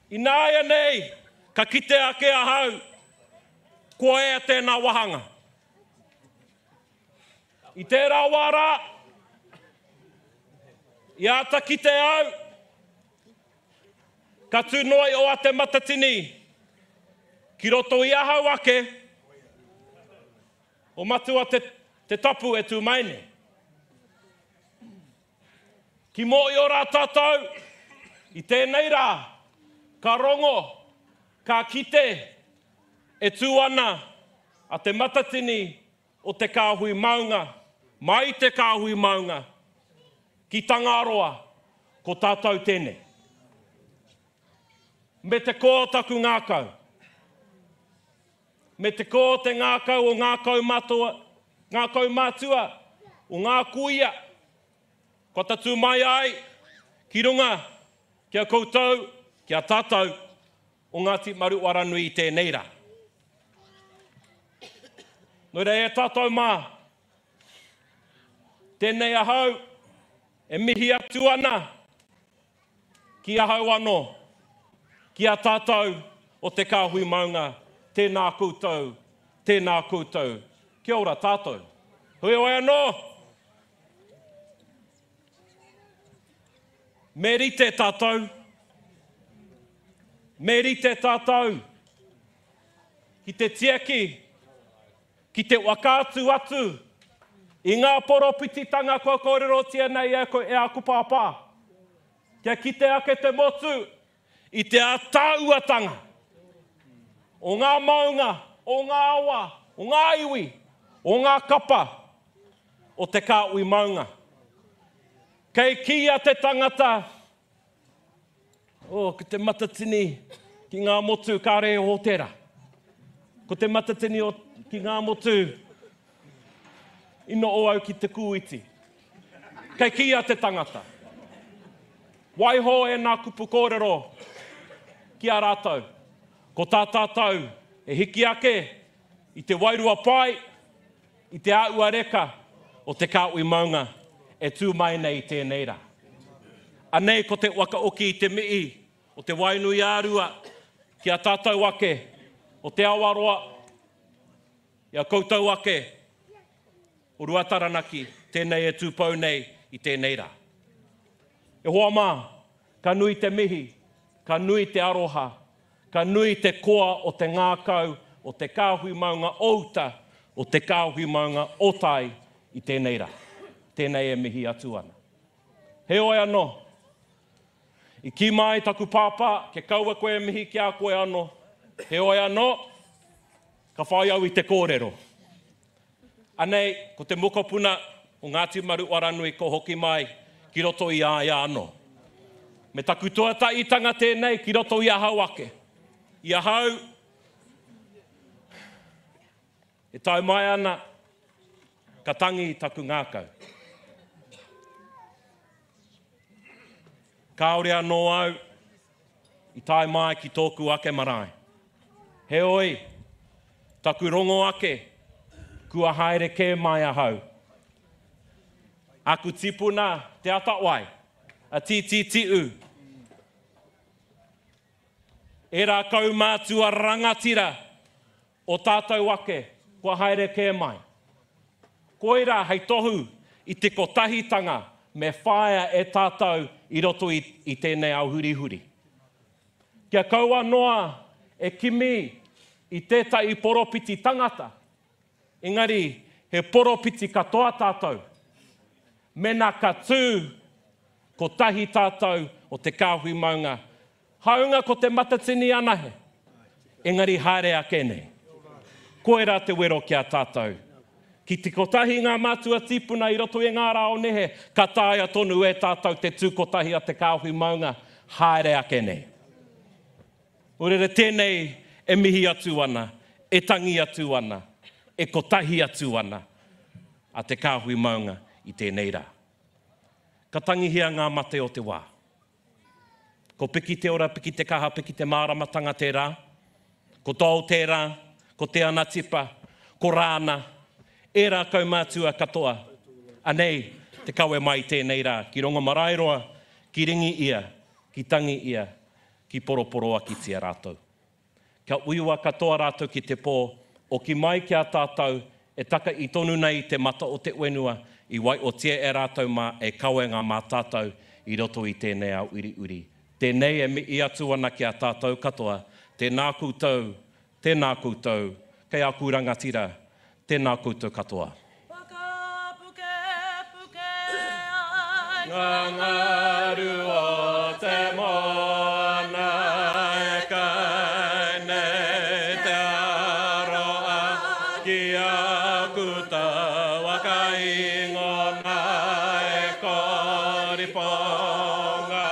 Ināianei, ka kite ake ahau, kua ea tēnā wāhanga. I tērā wā rā, i āta kite au, ka tū noa i o a Te Matatini ki roto i ahau ake, o Matua Te, te Tapu e tū mai nei. Ki mōio rā tātou i tēnei rā, ka rongo, ka kite e tū ana a Te Matatini o Te Kāhui Maunga, mai Te Kāhui Maunga ki Tangaroa, ko tātou tēnei. Me te koa o taku ngākau. Me te koa o te ngākau o ngā kaumatua, ngā kaumātua, o ngā kuia, kua tatū mai ai ki runga ki a koutou, ki a tātou o Ngāti Maruaranui i tēnei rā. Nō reira e tātou mā, tēnei ahau e mihi atu ana Ki ahau anō, ki a tātou o Te Kāhui Maunga, tēnā koutou, tēnā koutou, kia ora tātou. Heoi anō, me rite tātou, me rite tātou ki te tiaki, ki te whakaatu atu i ngā poropititanga kua kōrerotia nei e koe, e aku pāpā, kia kite ake te motu i te ātāuatanga o ngā maunga, o ngā awa, o ngā iwi, o ngā kapa o te kāhui maunga. Kei kīia te tangata, Oh, ko te matatini ki ngā motu kāre e hōtera. Ko te matatini o, ki ngā motu i noho au ki te kūiti. Kei kīia te tangata. Waiho ēnā kupu kōrero ki a rātou. Ko tā tātou e hiki ake i te wairua pai, I te āhua reka o te kāhui maunga e tū mai nei i tēnei rā. Anei ko te waka oki i te mihi o Te Wainui-ā-Rua ki a tātou ake o Te Awaroa, i a koutou ake o Ruataranaki, tēnei e tūpou nei i tēnei rā. E hoa mā, ka nui te mihi, ka nui te aroha, Ka nui te koa o te ngākau o te kāhui maunga o uta, o te kāhui maunga o tai i tēnei rā. Tēnei e mihi atu ana. Heoi anō, i kī mai taku pāpā, kia kaua koe e mihi ki a koe anō. Heoi anō, ka whai au i te kōrero. Anei, ko te mokopuna o Ngāti Maruaranui ko hoki mai ki roto i a ia anō. Me taku tuatahitanga tēnei ki roto i ahau ake. I ahau e tae mai ana, ka tangi taku ngākau. Kāore anō au i tae mai ki tōku ake marae. Heoi, taku rongo ake, kua haere kē mai ahau. Aku tipuna Te Atawai, a Tītītiū, ērā kaumātua rangatira o tātou ake kua haere kē mai. Koirā hei tohu i te kotahitanga me whāia e tātou i roto i, i tēnei ao hurihuri. Kia kaua noa e kimi i tētahi poropiti tangata, engari he poropiti katoa tātou. Mena ka tū kotahi tātou o te kāhui maunga, hāunga ko Te Matatini anahe, engari haere ake nei. Koirā te wero ki a tātou. Ki te kotahi ngā mātua tīpuna i roto i ngā rā o nehe, ka taea tonu e tātou te tū kotahi a te kāhui maunga, haere ake nei. Nō reira tēnei e mihi atu ana, e tangi atu ana, e kotahi atu ana a te kāhui maunga i tēnei rā. Ka tangihia ngā mate o te wā. Ko piki te ora, piki te kaha, piki te māramatanga tērā. Ko Dole tērā, ko Te Anatipa, ko Rāna, ērā kaumātua katoa. Anei te kawe mai i tēnei rā, ki Rongomaraeroa, ki ringi ia, ki tangi ia, ki poroporoakitia rātou. Kia uiua katoa rātou ki te pō, oki mai ki a tātou e taka i tonu nei i te mata o te whenua, i waiotia e rātou mā e kawenga mā tātou i roto i tēnei ao uriuri. Tēnei e mihi atu ana ki a tātou katoa, tēnā koutou, tēnā koutou, kei aku rangatira, tēnā koutou katoa. Whakapukepuke ai Ngā ngā. riponga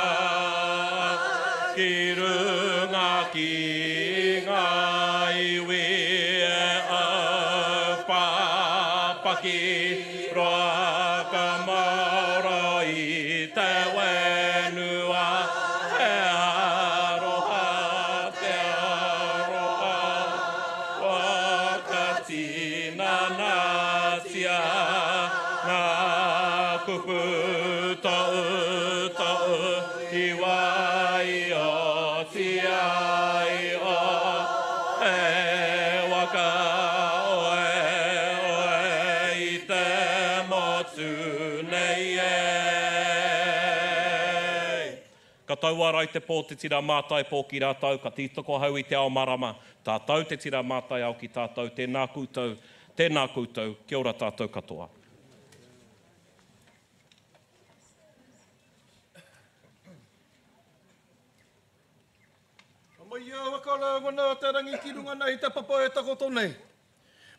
ki runga ki ngā iwi e aupapaki roa ka maoro i te whenua he aroha te aroha Whakatinanatia ngā kupu toutou i waiotia ai o He waka oeoe i te motu nei e. Ka tauārai te pō te tira mātai pō ki rātou, ka tītoko hau i te ao marama, tātou te tira mātai ao ki tātou, tēnā koutou, tēnā koutou, kia ora tātou katoa. Ka mai a Whakarāwana te rangi ki runga nei te papa e takoto nei.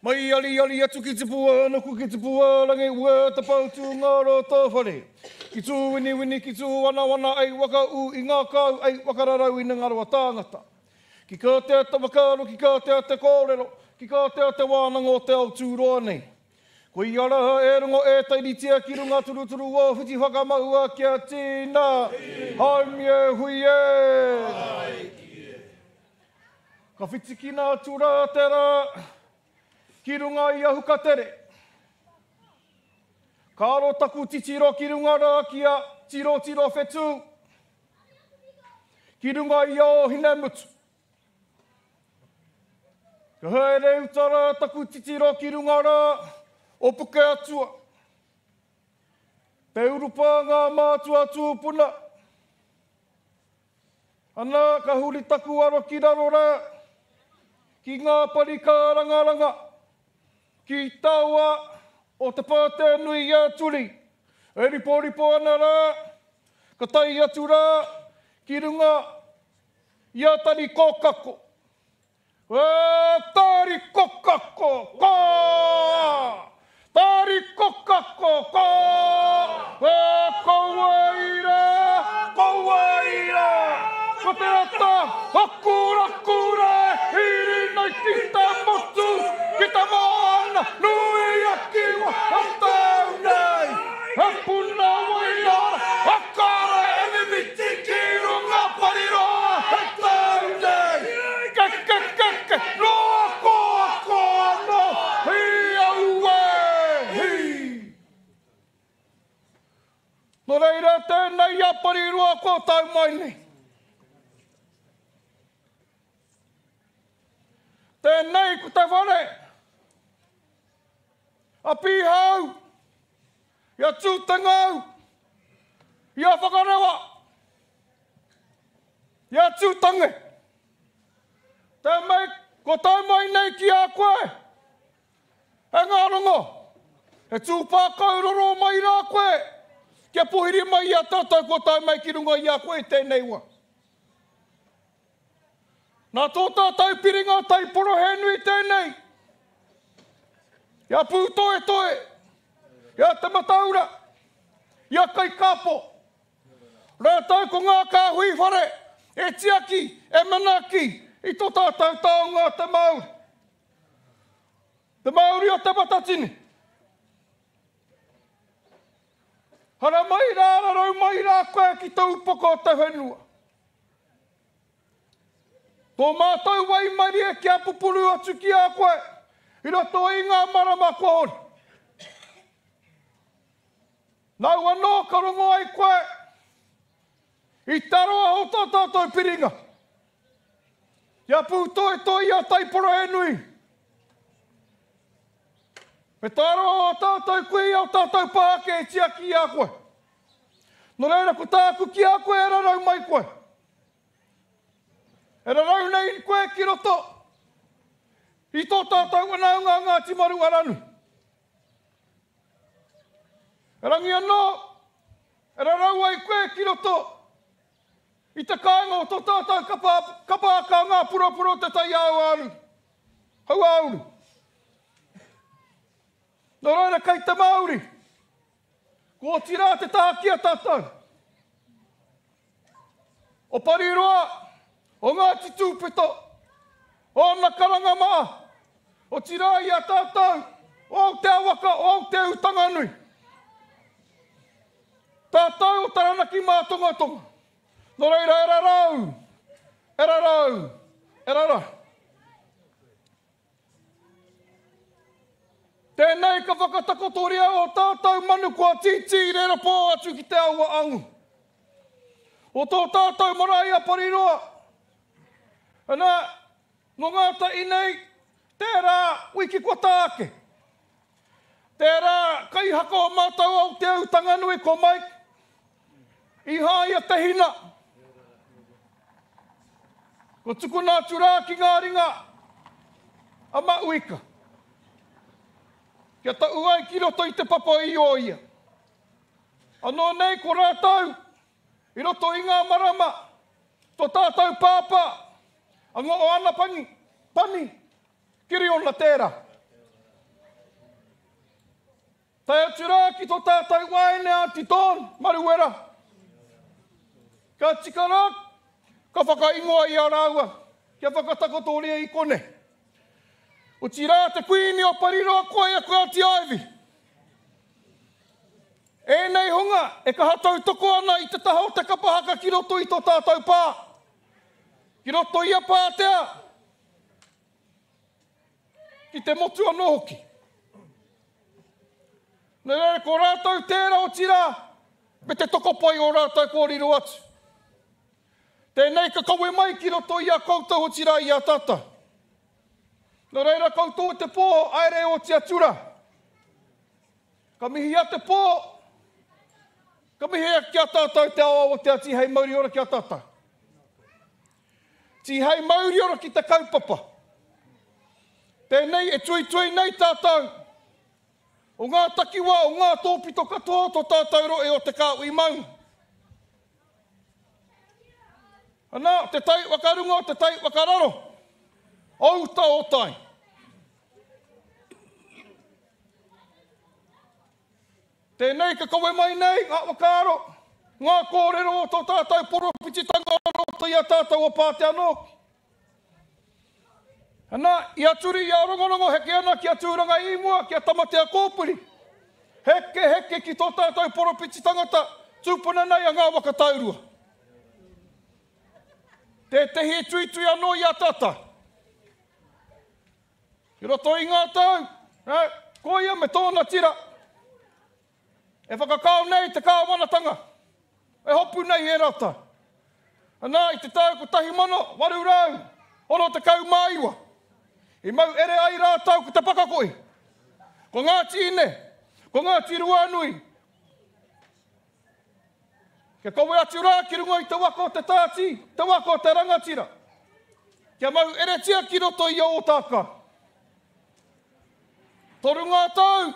Mai aliali atu ki Tipuānuku, ki Tipuārangi, ua te pau tūngāro tō whare. Ki tūwiniwini, ki tūwanawana, ei whakaū i ngā kāu, ei whakararau i ngā rawa tāngata. Ki kātea te whakaaro, ki kātea te kōrero, ki kātea te wānanga o te ao tūroa nei. Koia rā e rongo e tairitia ki runga turuturu o whiti whakamaua kia tīna, haumi e hui e! Ka whitikina atu rā te rā ki runga i a Hukatere. Ka aro taku titiro ki runga rā ki a Tirotiro Whetū, ki runga i a Ōhinemutu. Ka haere uta rā taku titiro ki runga rā o Pukeatua. Te urupā ngā mātua tūpuna. Ana, ka huri taku aro ki raro rā, ki ngā pari kārangaranga, ki taua o Te Pātea-nui-a-Turi, e riporipo ana rā, ka tae atu rā ki runga i a Tarikōkako. E Tarikokako, ka! Tarikokako, ka! E kaua i rā, kaua i rā! Ko te ata akurakura e hīri nei ki te motu, ki te moana nui a Kiwa o tau nei. He puna waiora, whakaara e mimiti ki runga pariroa he tau nei. Kekekeke, noa koa koa no, hi aue, hi. No reira tēnei a Pariroa kua tau mai nei. Tēnei ko te whare a Pīhau, i a Tūtengau, i a Whakarewa, i a Tūtange. Tēnei, kua tae mai nei ki a koe, e ngā rongo, e tūpākau roro mai rā koe, kia pohiri mai i a tātou kua tae mai ki runga i a koe i tēnei wā. Nā tō tātou piringa taiporohenui tēnei, i a Pūtoetoe, i a Te Mataura, i a Kaikāpo, rātou ko ngā kāhui whare e tiaki, e manaaki i tō tātou taonga te Māori. Te Māori o Te Matatini. Haramai rā, rarau mai rā koe ki te upoko o te whenua. Tō mātou waimarie kia pupuru atu ki a koe i roto i ngā marama kua hori. Nāu anō ka rongo ai koe i te aroha o tō tātou piringa. Kia pūtoetoe i a Taiporohenui. Me te aroha o tātou kuia, o tātou pākē e tiaki i a koe. Nō reira, ko tāku ki a koe e rarau mai koe. E rarau nei koe ki roto i tō tātou whanaunga a Ngāti Maru Aranui. Erangi anō, e rarau ai koe ki roto i te kāinga o tō tātou kapa, kapa aka ngā puropuro o te tai āuāuru, hauāuru. Nō reira, kei te Māori. Kua oti rā te taha ki a tātou. O Pariroa, o Ngāti Tūpito, ōna karanga maha, otirā i a tātou, o Aotea waka, o Aotea Utanganui. Tātou o Taranaki mātongatonga. Nō reira e rarau, e rarau, e rarau. Tēnei ka whakatakotoria ō tātou manu kua tītī rera pō atu ki te awa angu. O tō tātou marae a Pariroa. Ana, nō ngā tahi nei, tērā wiki kua tā ake. Tērā kaihaka o mātou Aotea Utanganui ko Mike, Ihaia Te Hina. Kua tukuna atu rā ki ngā ringa a Mauika, kia taʻu ai ki roto i te papa i o ia. Anō nei ko rātou i roto i ngā marama, to tātou pāpā, a Ngoo Anapangi, Pani, Kiriona tērā. Tae atu rā ki tō tātou waeine a Titone Maruera. Ka tika rā, ka whakaingoa i a rāua kia whakatakotoria i konei. Otirā te Kuini o Pariroa koia ko Aunty Ivy. Ēnei hunga e kaha tautoko ana i te taha o te kapa haka ki roto i tō tātou pā. Ki roto i a Pātea, ki te motu anō hoki. Nō reira, ko rātou tērā otirā, me te tokopai o rātou kua riro atu. Tēnei ka kawe mai ki roto i a koutou otirā i a tātou. Nō reira koutou o te pō, aere oti atu rā. Ka mihia te pō, ka mihia ki a tātou te ao o te ati hei mauri ora ki a tātou. Tihei mauriora ki te kaupapa. Tēnei e tuitui nei tātou o ngā takiwā, o ngā tōpito katoa o tō tātou rohe o Te Kāhui Maunga. Ana, te tai whakarunga, te tai whakararo, o uta o tai. Tēnei ka kawe mai nei ngā whakaaro, ngā kōrero o tō tātou poropititanga o roto i a tātou o Pātea nōki. Ana, i a Turi, i a Rongorongo heke ana ki a Tūranga i mua, ki a Tamatea Kōpuri. Heke, heke ki tō tātou poropiti tangata, tūpuna nei a Ngā Waka Taurua. Tētehi e tuitui anō i a tātou. I roto i ngā tau, ko ia me tōna tira e whakakao nei te kāwanatanga, e hopu nei e rātou. Anā, i te tau 1869, i mau ere ai rātou ko Te Pakakohi, ko Ngāti Ine, ko Ngāti Ruanui, Kia kawe atu rā ki runga i te waka o te tāti, te waka o te rangatira. Kia mau eretia ki roto i a Ōtākau. Toru ngā tau,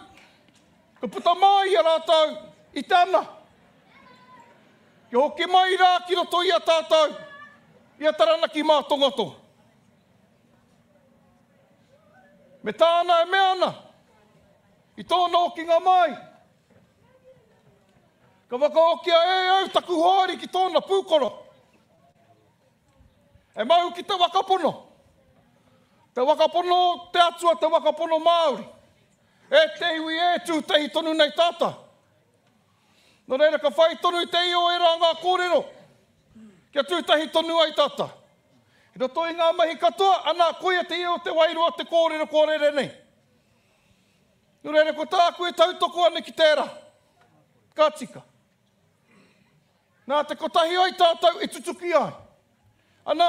ka puta mai i a rātou i te ana. Kia hoki mai rā ki roto i a tātou, i a Taranaki Mātongatonga. Me tāna e mea ana, i tōna hokinga mai, Ka whakahokia e au taku hoari ki tōna pūkoro. E mau ki te waka pono. Te waka pono o te Atua, te waka pono Māori. E te iwi e tūtahi tonu nei tātou. Nō reira ka whai tonu te ia o ērā ngā kōrero kia tūtahi tonu ai tātou. I roto i ngā mahi katoa, ana, koia te ia o te wairua te kōrero kua rere nei. Nō reira, ko tāku e tautoko ana ki tērā, ka tika. Nā te kotahi ai tātou e tutuki ai. Ana,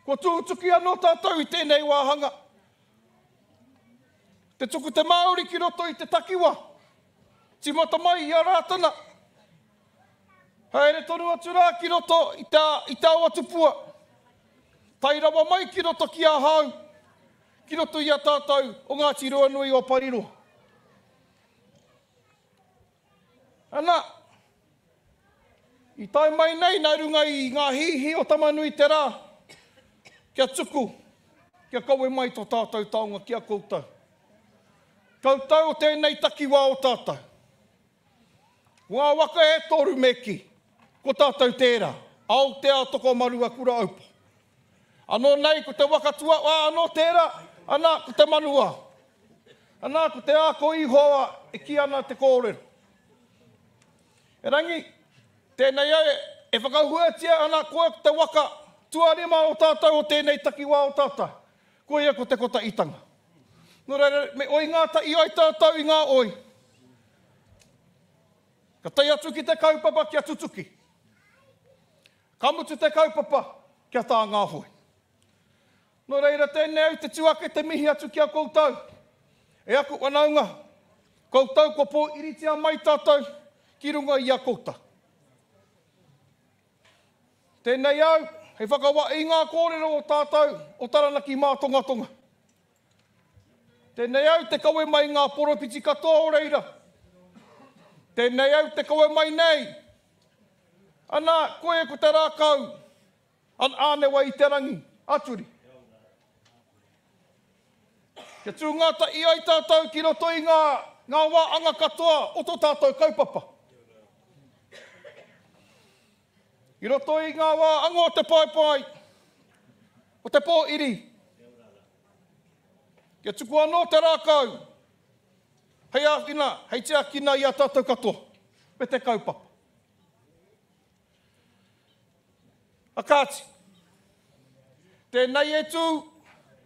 kua tūtuki anō tātou i tēnei wāhanga. Te tuku te Māori ki roto i te takiwa, tīmata mai i a Rātana, haere tonu atu rā ki roto i te, i te awa tupua, tae rawa mai ki roto ki ahau, Ki roto i a tātou o Ngāti Ruanui o Pariroa. Ana, i tae mai nei nā runga i ngā hīhī o Tamanui te rā, kia tuku, kia kawe mai tō tātou taonga ki a koutou. Koutou o tēnei takiwā o tātou. Ko ngā waka e toru me kī, ko tātou tērā, Aotea Tokomaru a Kuraaupo. Anō nei ko te waka tuawhā anō tērā, ana, ko te manuao. Ana, ko te ā ko Ihowa e kī ana te kōrero. Erangi, tēnei au e whakahuatia ana koe ko te waka tuarima o tātou o tēnei takiwā o tātou. Koia ko te kotahitanga. Nō reira, me oi ngātahi ai tātou i ngā oi. Ka tae atu ki te kaupapa kia tutuki. Ka mutu te kaupapa kia tā ngā hoe. Nō reira, tēnei au te tū ake te mihi atu ki a koutou. E aku whanaunga, koutou kua pōiritia mai tātou ki runga i a koutou. Tēnei au, hei whakawa i ngā kōrero o tātou o Taranaki Mātongatonga. Tēnei au te kawe mai ngā poropiti katoa o reira. Tēnei au te kawe mai nei. Ana, koe ko te rākau, an ānewa i te rangi, a Turi. Kia tū ngātahi ai tātou ki roto i ngā, ngā wā anga katoa o tō tātou kaupapa. I roto i ngā wā anga o te paepae, o te pōiri, kia tuku anō te rākau hei āwhina, hei tiakina i a tātou katoa me te kaupapa. A kāti, tēnei e tū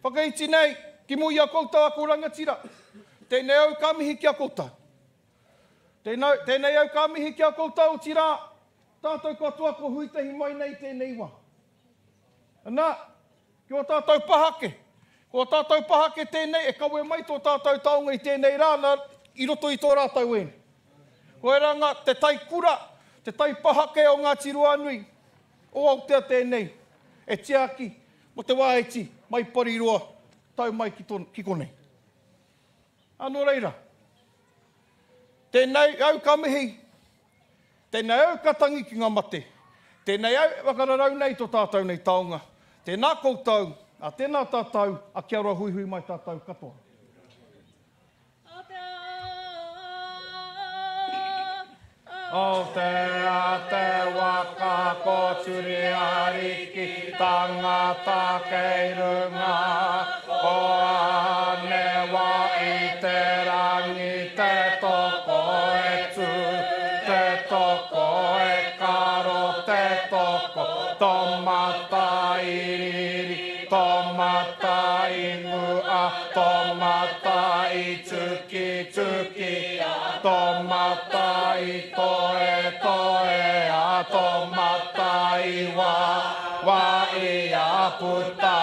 whakaiti nei ki mua i a koutou aku rangatira, tēnei au ka mihi ki a koutou. Tēnei, tēnei au ka mihi ki a koutou, otirā, tātou katoa kua hui tahi mai nei i tēnei wā. Ana, ki ō tātou pahake, ko ō tātou pahake tēnei e kawe mai tō tātou taonga i tēnei rā nā, i roto i tō rātou ēnei. Koirā ngā, te tai kura, te tai pahake o Ngāti Ruanui, o Aotea tēnei, e tiaki mō te wā iti, mai Pariroa, tau mai ki, ton, ki konei. Ā, nō reira, tēnei au ka mihi, tēnei au ka tangi ki ngā mate, tēnei au e whakararau nei tō tātou nei taonga, tēnā koutou, ā, tēnā tātou, ā, kia ora huihui mai tātou katoa. Aotea te waka ko Turi Ariki tangata kei runga ko Anewa i te rangi te toko e tū te toko e karo te toko to mata i riri to mata i ngua to mata i tukituki To mata i toe toe a to mata i wa wa i a puta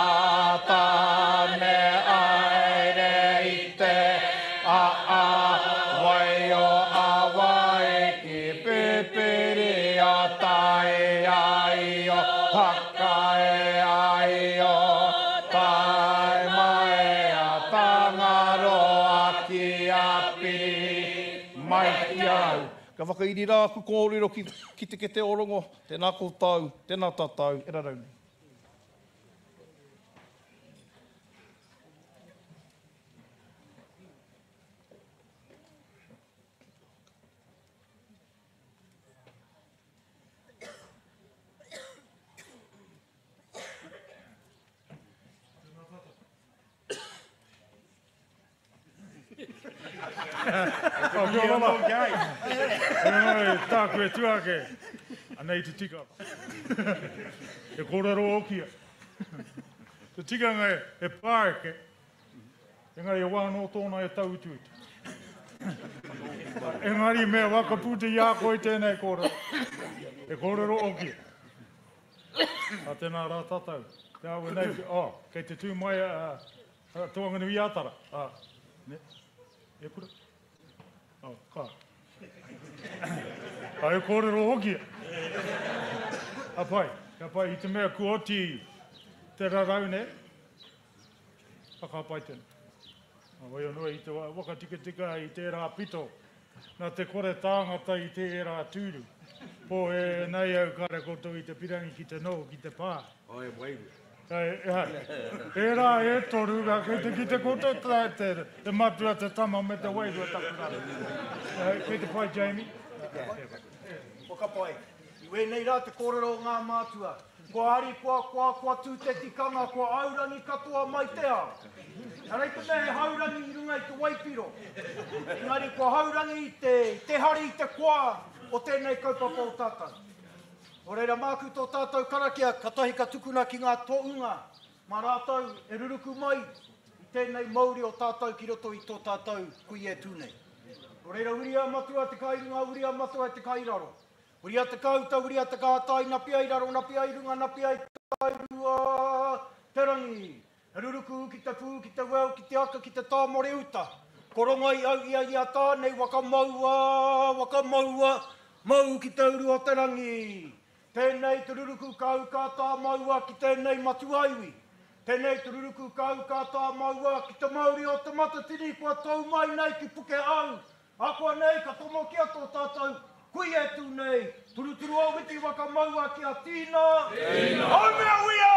tane aere i te a a wai o a wai ki pipiri o tai a i o haka e a i o tae mai a Tangaroa ki a piri mai ki au. Ka whakairi rā aku kōrero ki, ki te kete o Rongo, tēnā koutou, tēnā tātou e rarau nei. Oh, kia ora rā. Engari, tāku e tua ake, anei te tikanga. E kōrero okia. Te tikanga e, e pāeke, engari e wā anō tōna e tauutuutu. Engari me whakaputa i a koe tēnei kōrero. E kōrero okia. A tēnā rā tātou. Te awe nei, oh, kei te tū mai a, a Te Whanganui-a-Tara. A, ne, e kura. Oh, ka. A e kōrero hoki. A pai, ka pai, i te mea kua oti te rarau nei, a ka pai tēnā. A wai anō i te whakatikatika i tērā pito, nā te kore tāngata i tērā tūru. Pōhēhē nei au kāre koutou i te pirangi ki te noho ki te pā. Oi, wairua. Ērā e toru, kei te kite koutou te matua, te tama me te wairua taku rā. Kei te pai, Jamie. Kua pai. I wēnei rā te kōrero o ngā mātua. Kua hari, kua koa, kua tū te tikanga, kua aurangi katoa mai te ao. Ehara i te mea he haurangi i runga i te waipiro, engari kua haurangi i te, i te hari, i te koa o tēnei kaupapa o tātou. Nō reira māku tō tātou karakia katahi ka tukuna ki ngā tohunga mā rātou e ruruku mai i tēnei mauri o tātou ki roto i tō tātou kui e tū nei. Nō reira whiria matua te kai runga, whiria matua te kai raro. Whiria te kāuta, whiria te kātai, napia i raro, napia i runga, napia i tairua te rangi. He ruruku ki te pū, ki te weo, ki te aka, ki te tāmore uta. Ko rongo i au ia i a Tāne, waka maua, waka maua, mau ki te uru o te rangi. Tēnei te ruruku kau ka tāmaua ki tēnei matua iwi. Tēnei te ruruku kau ka tāmaua ki te mauri o te Matatini kua tau mai nei ki Puke Au. Akoa nei ka tomokia tō tātou kui e tū nei. Turuturu o witi waka maua ki a Tīna. Tīna. Haumea uia!